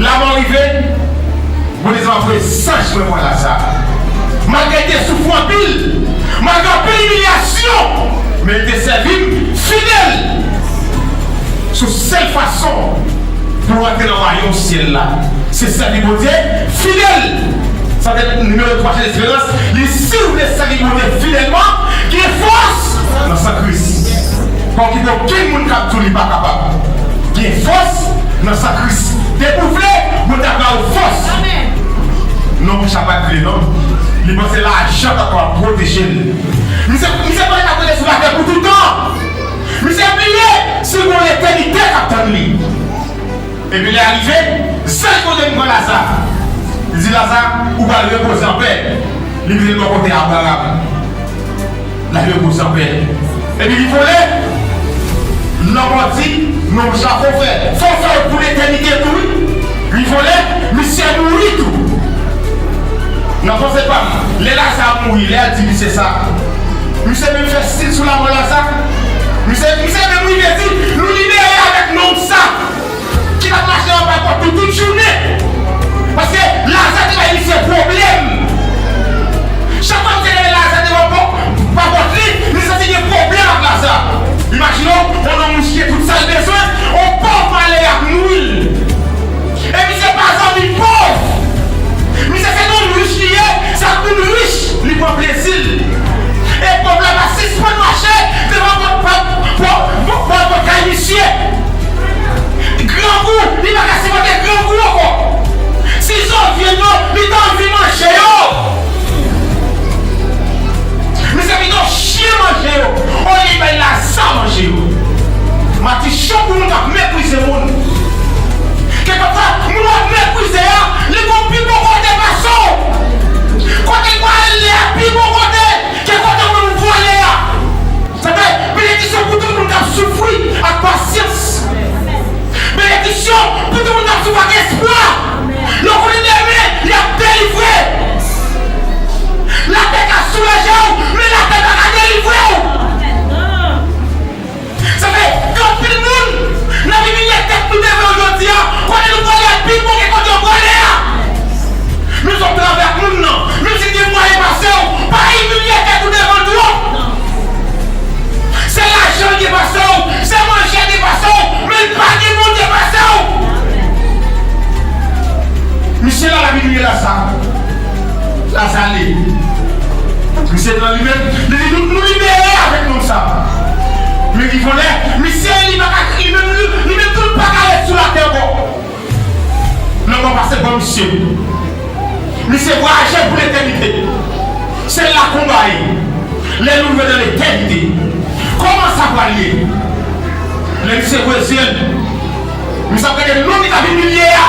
Lamò rive. Bondye di, "M ap voye zanj mwen pran Laza." Malgre l te soufri anpil, malgre anpil imilyasyon, men l te sèvi m fidèl. Se sèl fason pou w rantre nan wayòm syèl la, se sèvi Bondye fidèl. Sa se nimewo twa chan esperans. Li, si w vle sèvi Bondye fidèlman, gen fòs nan san Kris. Pa okipe okenn moun k ap di w li pa kapab. Gen fòs nan san Kris. Depi w vle, Bondye ap ba w fòs. Non, bouch la pa t vle, non. Li panse lajan t ap pwoteje l. Misye, misye panse l ap rete sou latè pou toutan. Misye bliye si gon letènite k ap tann li. Epi lè a rive, zanj Bondye vin pran Laza. Li di, "Laza, ou pral repoze anpè." Li vin bò kote Abraram. L al repoze anpè. Epi li vole. Lanmò di, "Non, sa fò fè. Fò fè pou letènite tou, wi." Li vole, misye mouri tou. Nan panse pa m, lè Laza mouri, lè a di misye sa, misye menm fè stil sou lamò Laza. Misye, misye menm rive di, "Nou libere avèk nonm sa." Ki t ap mache anba pòt li tout jounen. Paske Laza te bay misye pwoblèm. Chak fwa misye leve Laza devan pò-, pa pòt li, li santi gen pwoblèm ak Laza. Imajine w, yon nonm rich gen tout sa l bezwen, yon pòv malere ap nouri l. E misye pa zanmi pòv. Misye se yon rich li ye, se ak moun rich li pran plezi l. E pòv la pa sispann mache devan pòt, pòt, pòt, pòt, pòt kay misye. Grangou, li pa ka sipòte grangou ankò. Si zo vyann yo, li ta anvi manje yo. Misye pito chen manje yo, olye bay Laza manje yo. Matichon pou moun k ap meprize moun. Kèlkefwa, moun w ap meprize a, li gon pi bon kote pase w. Kote l prale a pi bon kote ke kote moun vole a. Sa fè benediksyon pou tout moun k ap soufri ak pasyans. Benediksyon pou tout moun k ap soufri ak espwa. Yo konnen demen, y ap delivre. Latè ka soulaje w, men latè pa ka delivre w. Sa fè gen anpil moun n ap imilye tèt nou devan yo jodi a, kote nou prale a pi bon ke kote yo prale a. Men fòk travay ak moun nan, menm si l gen mwayen pase w, pa imilye tèt ou devan l twòp. Se lajan l gen pase w, se manje l gen pase w, men l pa gen Bondye pase w. Misye la, Labib di Laza. Laza ale. Misye pran li menm, li di, "Nou, nou libere avèk nonm sa." Men li vole, misye, li pa ka, li menm, li, li menm tou, li pa ka ret sou latè ankò. Lanmò pase bò misye. Misye vwayaje pou letènite. Se la konba ye. Lè nou rive nan letènite, kòman sa pral ye? Lè misye voye zye l, misye ap gade nonm li t ap imilye a.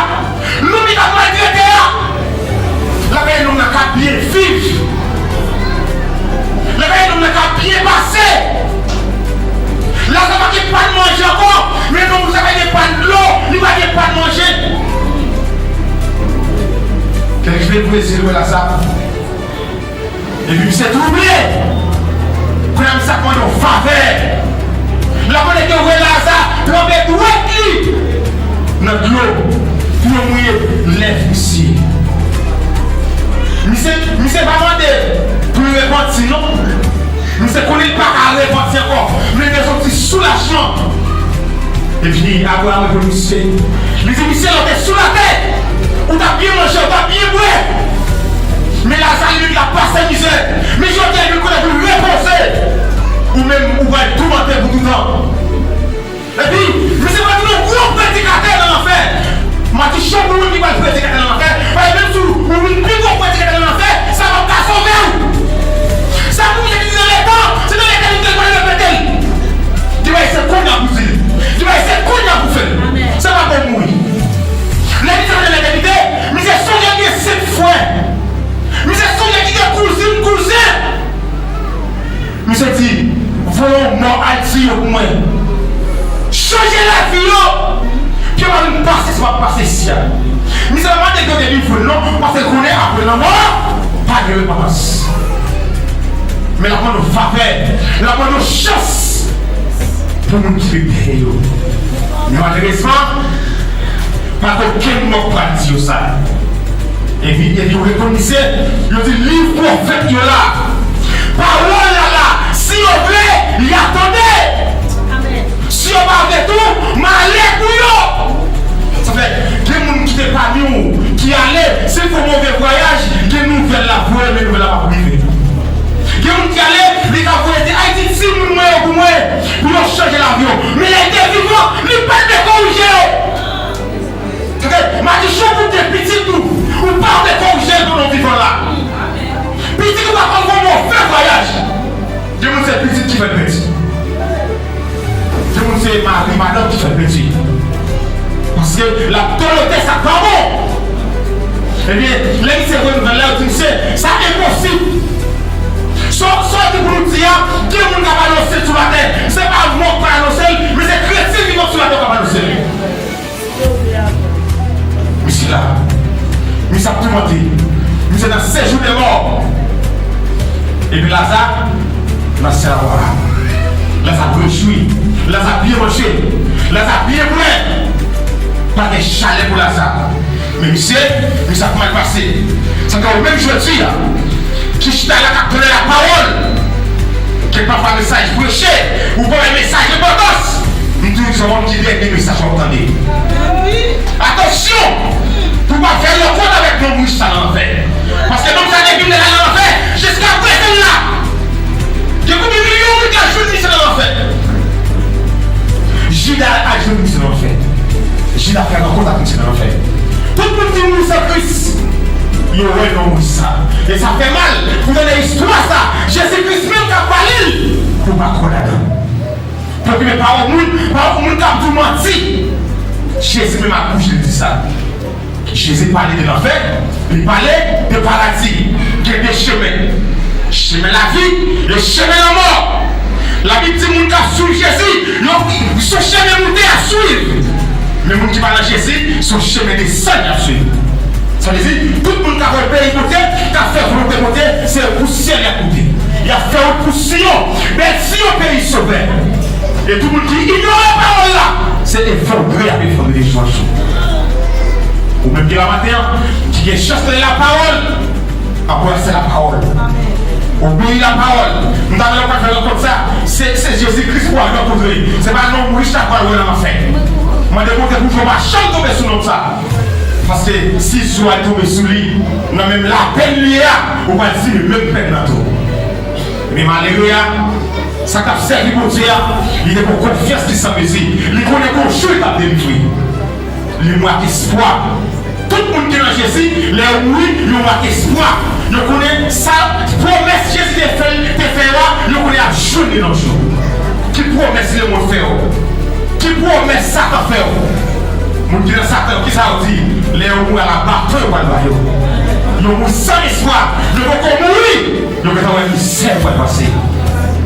Leve zye l wè Laza. Epi misye twouble. Kounye a misye ap mande yon favè. L ap mande ke wè Laza tranpe dwèt li nan dlo pou yo mouye lèv misye. Misye, misye pa mande pou l repanti non. Misye konnen li pa ka repanti ankò, men li bezwen yon ti soulajman. Epi Abraram reponn misye, li di, misye, lè w te sou latè, ou t ap byen manje, ou t ap byen bwè. Men Laza li menm l ap pase mizè. Men jodi a li vin kote pou l repoze. Ou menm ou pral toumante pou toutan. Epi misye pral tounen yon gwo predikatè nan lanfè. Matichon pou moun ki pral predikatè nan lanfè, paske menm si ou vin pi gwo predikatè nan lanfè, sa p ap ka sove w. Sa pou misye ki di nan letan, se nan letènite l pral repete l. Li bay se kounye a pou di l. Li bay se kounye a pou fè l. Sa pa pou mouri. Lè misye fè letènite, misye sonje l gen senk frè. Misye sonje l gen kouzin, kouzen. Misye di, voye yon mò al tiye yo pou mwen. Chanje lavi yo. Pou yo pa vin pase sa m ap pase isi a. Misye pa mande ke yo te vin fou non, paske l konnen apre lanmò, pa gen repantans. Men l ap mande yon favè, l ap mande yon chans pou moun ki vin dèyè yo. Men malerezman, pa gen okenn mò k pral di yo sa. Epi, epi yo reponn misye, yo di, liv pwofèt yo la. Pawòl la la, si yo vle, y a tande. Si yo pa vle tou, malè pou yo. Sa fè, gen moun ki te pami w, ki ale, si l fè move vwayaj, gen nouvèl la voye, men nouvèl la pa pou rive. Gen moun ki ale, li ka voye di, Ayiti, timoun mwen yo pou mwen, pou yo chanje lavi yo. Men lè l te vivan, li pa t vle korije yo. Tande, madichon pou te pitit ou, ou pa vle korije l pandan w vivan la. Pitit ou pa konn kòman w fè vwayaj. Gen moun se pitit ki fè l pèdi. Gen moun se mari, madanm ki fè l pèdi. Paske l ap dolote sa k pa bon. Ebyen, lè misye voye nouvèl la, yo di misye, sa enposib. Sa, sa yo di pou nou di a, gen moun k ap anonse l sou latè. Se pa mò k pral anonse l, men se kretyen vivan sou latè k ap anonse l. Misye la. Misye ap toumante. Misye nan sejou dè mò. Epi Laza, nan sè a. Laza ap rejwi. Laza ap byen manje. Laza ap byen bwè. Pa gen chalè pou Laza. Men misye, misye ap mal pase. Sa fè ou menm jodi a, ki chita la k ap tande lapawòl. Kèk pafwa mesaj preche, ou pa wè mesaj enpòtans. M toujou di se yon moun ki dènye mesaj w ap tande. Atansyon! Pou w pa fè rankont avèk nonm rich sa nan lanfè. Paske nonm sa depi l te la nan lanfè, jiska prezan l la. Gen konbyen milyon moun k al jwenn misye nan lanfè? Jida al jwenn misye nan lanfè. Jida fè rankont ak misye nan lanfè. Tout moun ki mouri san Kris, yo wè nonm rich sa. E sa fè mal pou tande istwa sa. Jezi Kris menm k ap pale l, pou w pa kwè ladan. Pou okipe pawòl moun, pawòl moun k ap di w manti. Jezi menm ak bouch li di sa. Jezi pale de lanfè, li pale de paradi. Gen de chemen. Chemen lavi e chemen lanmò. Labib di moun k ap swiv Jezi, yo, se yon chemen moute y ap swiv. Men moun ki pa nan Jezi, se yon chemen desann y ap swiv. Sa vle di, tout moun k ap al peyi Bondye, k ap fè volonte Bondye, se pou syèl y ap moute. Y ap fè wout pou Siyon, bèl Siyon, peyi Sovè. E tout moun ki inyore pawòl la, se efondre y ap efondre de jou an jou. Ou menm ki la maten an, ki gen chans tande lapawòl, anbrase lapawòl. Obeyi lapawòl. M ta vle w pral fè rankont sa, se, se Jezi Kris pou al rankontre. Se pa nonm rich la pou al wè nan lanfè. Mande Bondye pou jou pa janm tonbe sou nonm sa. Paske si jou a tonbe sou li, nan menm lapenn li ye a, ou pral sibi menm pèn nan tou. Men malere a, sa k ap sèvi Bondye a, li te gon konfyans ki san mezi. Li konnen gon jou li t ap delivre. Li mouri ak espwa. Tout moun ki nan Jezi, lè yo mouri, yo mouri ak espwa. Yo konnen sa pwomès Jezi te fè, te fè yo a, yo konnen y ap jwenn li nan yon jou. Ki pwomès lemonn fè w? Ki pwomès Satan fè w? Moun ki nan Satan yo, kisa yo di? Lè yo mouri, a la baton yo pral ba yo. Yo mouri san espwa. Yo poko mouri. Yo gentan wè mizè yo pral pase.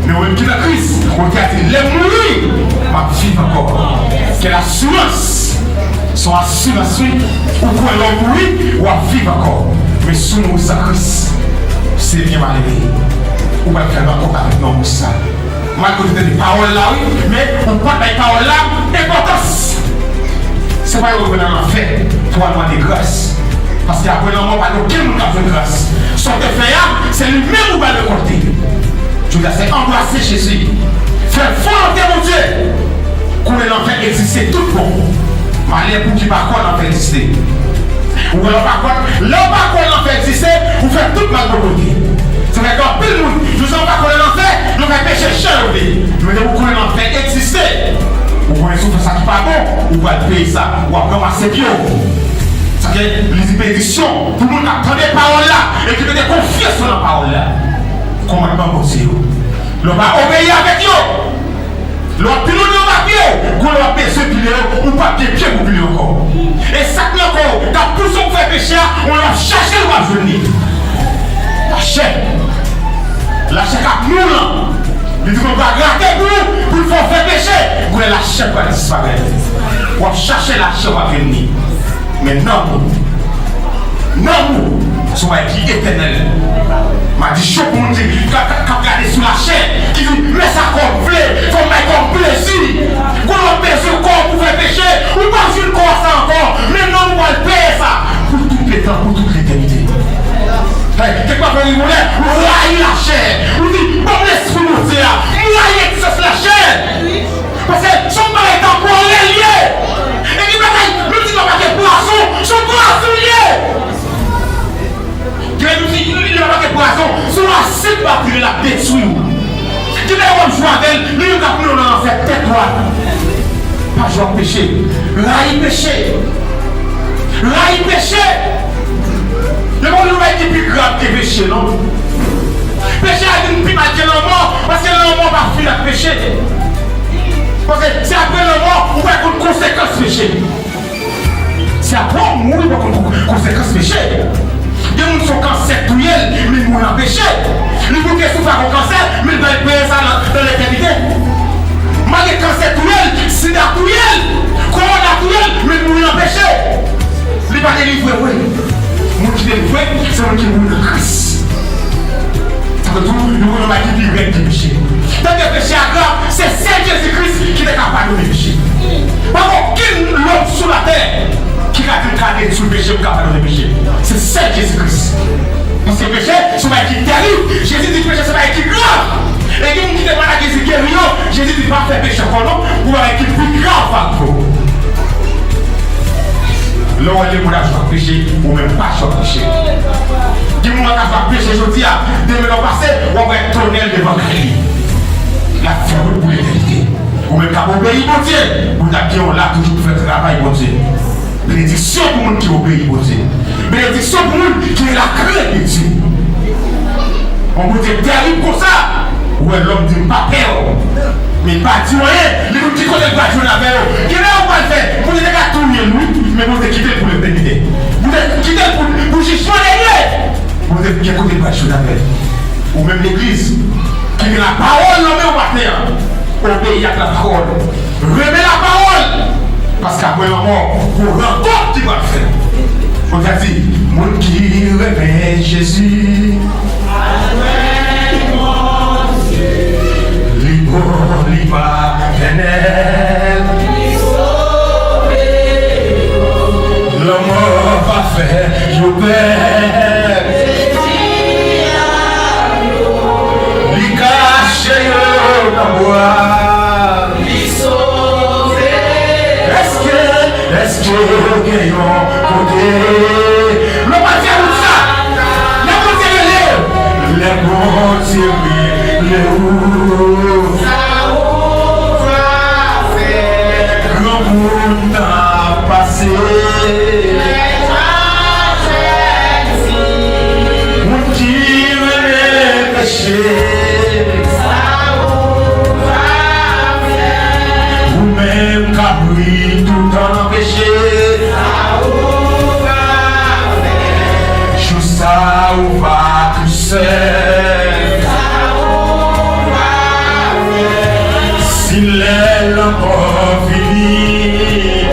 Men ou menm ki nan Kris, ou te a di, lè m mouri, m ap viv ankò. Kèl asirans! Se yon asirans, wi. Ou kwè lè w mouri, w ap viv ankò. Men si w mouri san Kris, se byen malere. Ou pral fè rankont avèk non Kris la. Malgre w te tande pawòl la, wi, men ou pa t bay pawòl la enpòtans. Se pa yo ki pral nan lanfè pou al mande gras. Paske apre lanmò, pa gen okenn moun k ap jwenn gras. Sa w te fè a, se li menm ou pral rekòlte. Jodi a, se anbrase Jezi. Fè volonte Bondye. Konnen lanfè egziste tout bon. Malè pou ki pa kwè lanfè egziste. Ou wè lè w pa kwè, lè w pa kwè lanfè egziste, ou fè tout mal bò kote. Se fè gen anpil moun, yo sa yo pa konnen lanfè, yo fè peche jan yo vle. Men depi ou konnen lanfè egziste, ou konnen si w fè sa ki pa bon, ou pral peye sa, w ap ranmase pye w. Sa ke li di benediksyon pou moun k ap tande pawòl la e ki mete konfyans yo nan pawòl la. Kòmandman Bondye yo. Lè w pa obeyi avèk yo, lè w ap pilonn yo anba pye w, gon lè w ap bezwen pile yo, ou p ap gen pye pou pile ankò. E sa k nan kò w, k ap pouse w pou fè peche a, w ap chache l, w ap jwenn li. Lachè. Lachè k ap nou lan. Li di, "Mwen pral grate pou ou, pou l fè w fè peche." Gon lè lachè pral disparèt. W ap chache lachè, w ap jwenn li. Men nanm ou, nanm ou, se yon bagay ki etènèl. Madichon pou moun ki, k ap, k ap gade sou lachè, ki di, "Men sa kò m vle, fò m bay kò m plezi." Gon lè w ap bezwen kò w pou fè peche, ou p ap jwenn kò sa ankò, men nanm ou pral peye sa pou tout letan, pou tout letènite. Hey, kèk pafwa gen yon lè, ou rayi lachè, ou di, "Ban m lespri Bondye a, m rayi egzistans lachè." Paske se yon bagay tanporèl li ye. E gen bagay, nou di nan pake pwazon, se yon pwazon li ye. Gen nou di, nou di nan pake pwazon, se yon asid batri l ap detwi w. Gen bagay w ap jwe avè l, li menm k ap mennen w nan lanfè tèt dwat. Pa jwe ak peche. Rayi peche. Rayi peche. Yo pa konn yon bagay ki pi grav ke peche, non. Peche a vin pi mal ke lanmò, paske lanmò pa fini ak peche. Paske se apre lanmò, ou pral konn konsekans peche. Se apre w mouri, ou pral konn kon-, konsekans peche. Gen moun se yon kansè k touye l, men l mouri nan peche. Li bouke souf ak yon kansè, men l pral peye sa nan, nan letènite. Malgre kansè touye l, sida touye l, kowona touye l, men l mouri nan peche. Li pa delivre vre. Moun ki delivre, se moun ki mouri nan Kris. Sa vle di, nou konn yon bagay ki pi rèd ke peche. Tanke peche a grav, se sèl Jezi Kris ki te ka padone peche. Pa gen okenn lòm sou latè ki ka di m ka detwi peche, m ka padone peche. Se sèl Jezi Kris. Paske peche, se yon bagay ki tèrib. Jezi di peche se yon bagay ki grav. E gen moun ki te malad, Jezi geri yo. Jezi di, "Pa fè peche ankò non, pou bagay ki pi grav pa rive w." Lè w wè lemonn ap jwe ak peche, ou menm pa jwe ak peche. Gen moun k ap jwe ak peche jodi a, demen lè w pase, w ap wè tonèl devan kay li. L ap fè wout pou letènite. Ou menm k ap obeyi Bondye, Bondye ap gen w la toujou pou fè travay Bondye. Benediksyon pou moun ki obeyi Bondye. Benediksyon pou moun ki gen lakrent de Dye. Yon Bondye tèrib konsa, ou wè lòm di, "M pa pè w." Men l pa di w anyen, li menm ki kote l pral jwenn avè yo. Gen lè ou pral fè, Bondye te ka touye l, wi, men Bondye kite l pou letènite. Bondye kite l pou, pou jijman dènye. Bondye gen kote l pral jwenn avè l. Ou menm legliz, ki gen lapawòl nan men w maten an, obeyi ak lapawòl. Renmen lapawòl. Paske apre lanmò, gon rankont ki pral fèt. Bondye di, moun ki renmen Jezi, li bon, li pa etènèl. Lanmò pa fè yo pè. Li kache yo nan bwa. Li sove. Èske, èske gen yon kote? Lè Bondye di sa, lè Bondye rele, lè Bondye rele ou. Sa ou va fè? Granmoun nan ap pase. Moun ki renmen peche. Ou menm kabrit toutan nan peche. Jou sa ou va tou sèl. Si lè l ankò vini,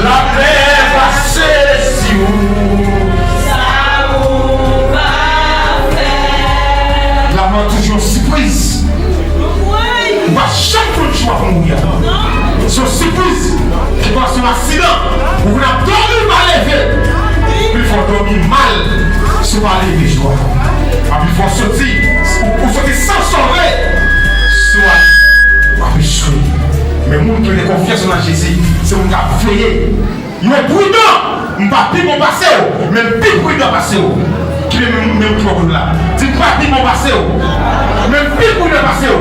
lapè pase. Aksidan, ou vin ap dòmi, ou pa leve. Pifò w dòmi mal si w pa leve jou a. Epi fò w soti, ou, ou soti san sove si w al, w ap echwe. Men moun ki mete konfyans yo nan Jezi, se moun k ap veye. Yo pridan, m pa pi bon pase w, men m pi pridan pase w. Kite men, men m twò kout la. Di, m pa pi bon pase w, men m pi pridan pase w.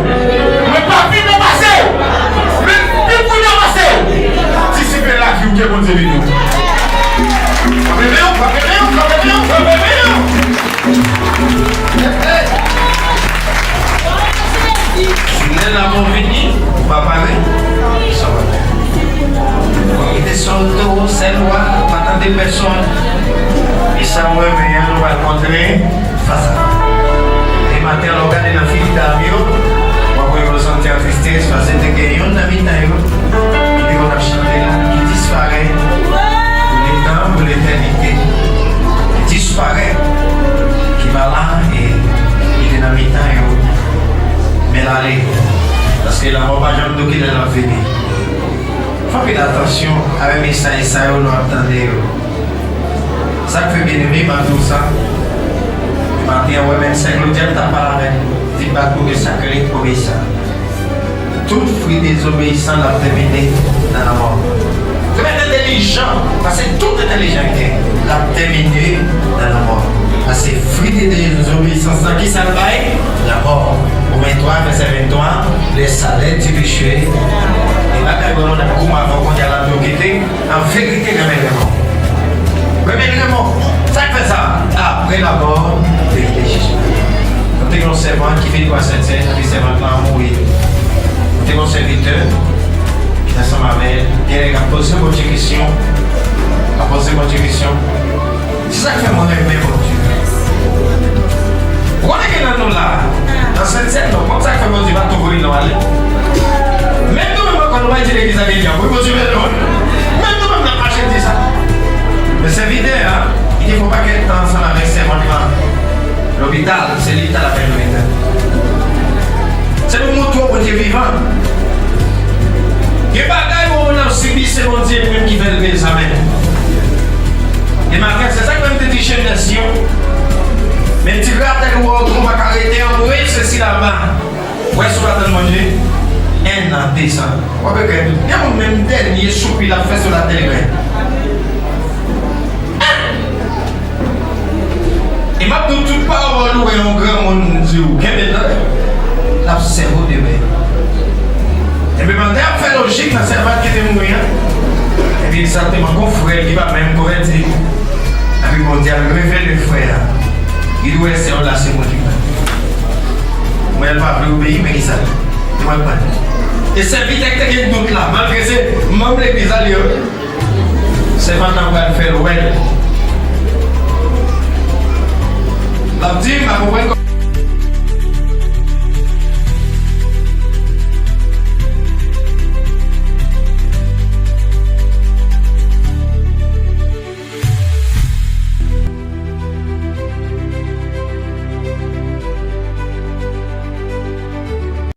Mwen pa pi bon pase w, men m pi pridan pase w. Di, si se lavi w gen, Bondye beni w. Frape men w, frape men w, frape men w, frape men w. Si lè lanmò vini, ou pa pare, sa va. Kòm li te sòl towo, sèl wa, pa tande pèsonn. E sa w renmen an, nou pral kontre fas a fas. E maten an, lè w gade nan figi dam yo, w ap wè yo santi an tristes, paske te gen youn nan mitan yo ki te konn ap chante la, ki disparèt pou letan, pou letènite. Ki disparèt, ki pa la, e ki te nan mitan yo. Men l ale, paske lanmò pa janm di w kilè l ap vini. Fè anpil atansyon avèk mesaj sa yo lè w ap tande yo. Sa k fè, byeneme, m ap di w sa, maten an, wè, menm sè Claudia m t ap pale avè l, li bat pou ke sa k rele obeyisan. Tout fwi dezobeyisan l ap tèmine nan lanmò. Trè entèlijan, paske tout entèlijan gen, l ap tèmine nan lanmò. Paske fwi de dezobeyisans lan, ki sa l bay? Lanmò. Women twa, vèsè venntwa, le salaire du péché. E bagay wè moun ap goumen avè w, kounye a l ap di w kite. An verite, renmen lanmò. Renmen lanmò. Sa k fè sa? Apre lanmò, verite jijman. Nou te gen yon sèvant ki vin pran Sentsenyè, epi sèvant lan mouri. Nou te gen yon sèvitè ki t ansanm avè l. Gen lè l ap poze Bondye kesyon. Ap poze Bondye kesyon. Se sa k fè mwen renmen Bondye. Ou konnen gen nan nou la, nan Sentsenyè, non, konn sa k fè Bondye pa tou voye nou ale. Menm nou menm ankò, nou pa di legliz la gen djab, wi, Bondye beni nou. Menm nou menm n ap mache di sa. Men sèvitè a, li te fè yon pakèt tan ansanm avèk sèvant lan. Lopital, se li ki t al avè l lopital. Se pou montre w Bondye vivan. Gen bagay yon moun ap sibi, se Bondye li menm ki fè l peye sa menm. E maten, se sa k fè m te di jenès yo, men ti ratèl ou wè w tou pa ka rete an mwen, se sila ba. Wè si w pa tann Bondye, en an, dezan. W ap regrèt. Gen moun menm dènye soupi l ap fè sou latè li gen. E m ap di w tout pawòl ou wè yon granmoun di w, kenbe l tande. L ap sèvi w demen. Enben, pandan y ap fè lojik nan sèvant ki te mouri an, epi egzakteman, gon frè ki pa menm konvèti. Epi Bondye al revele frè a. Li di w wè sè w la se mwen ki pran. Mwen, l pa vle obeyi, men kisa? Li mwen pran. E sèvitè ki te gen dout la, malgre se manm legliz la li ye, sèvant lan pral fè l wè l. L ap di, m pa konprann kò-,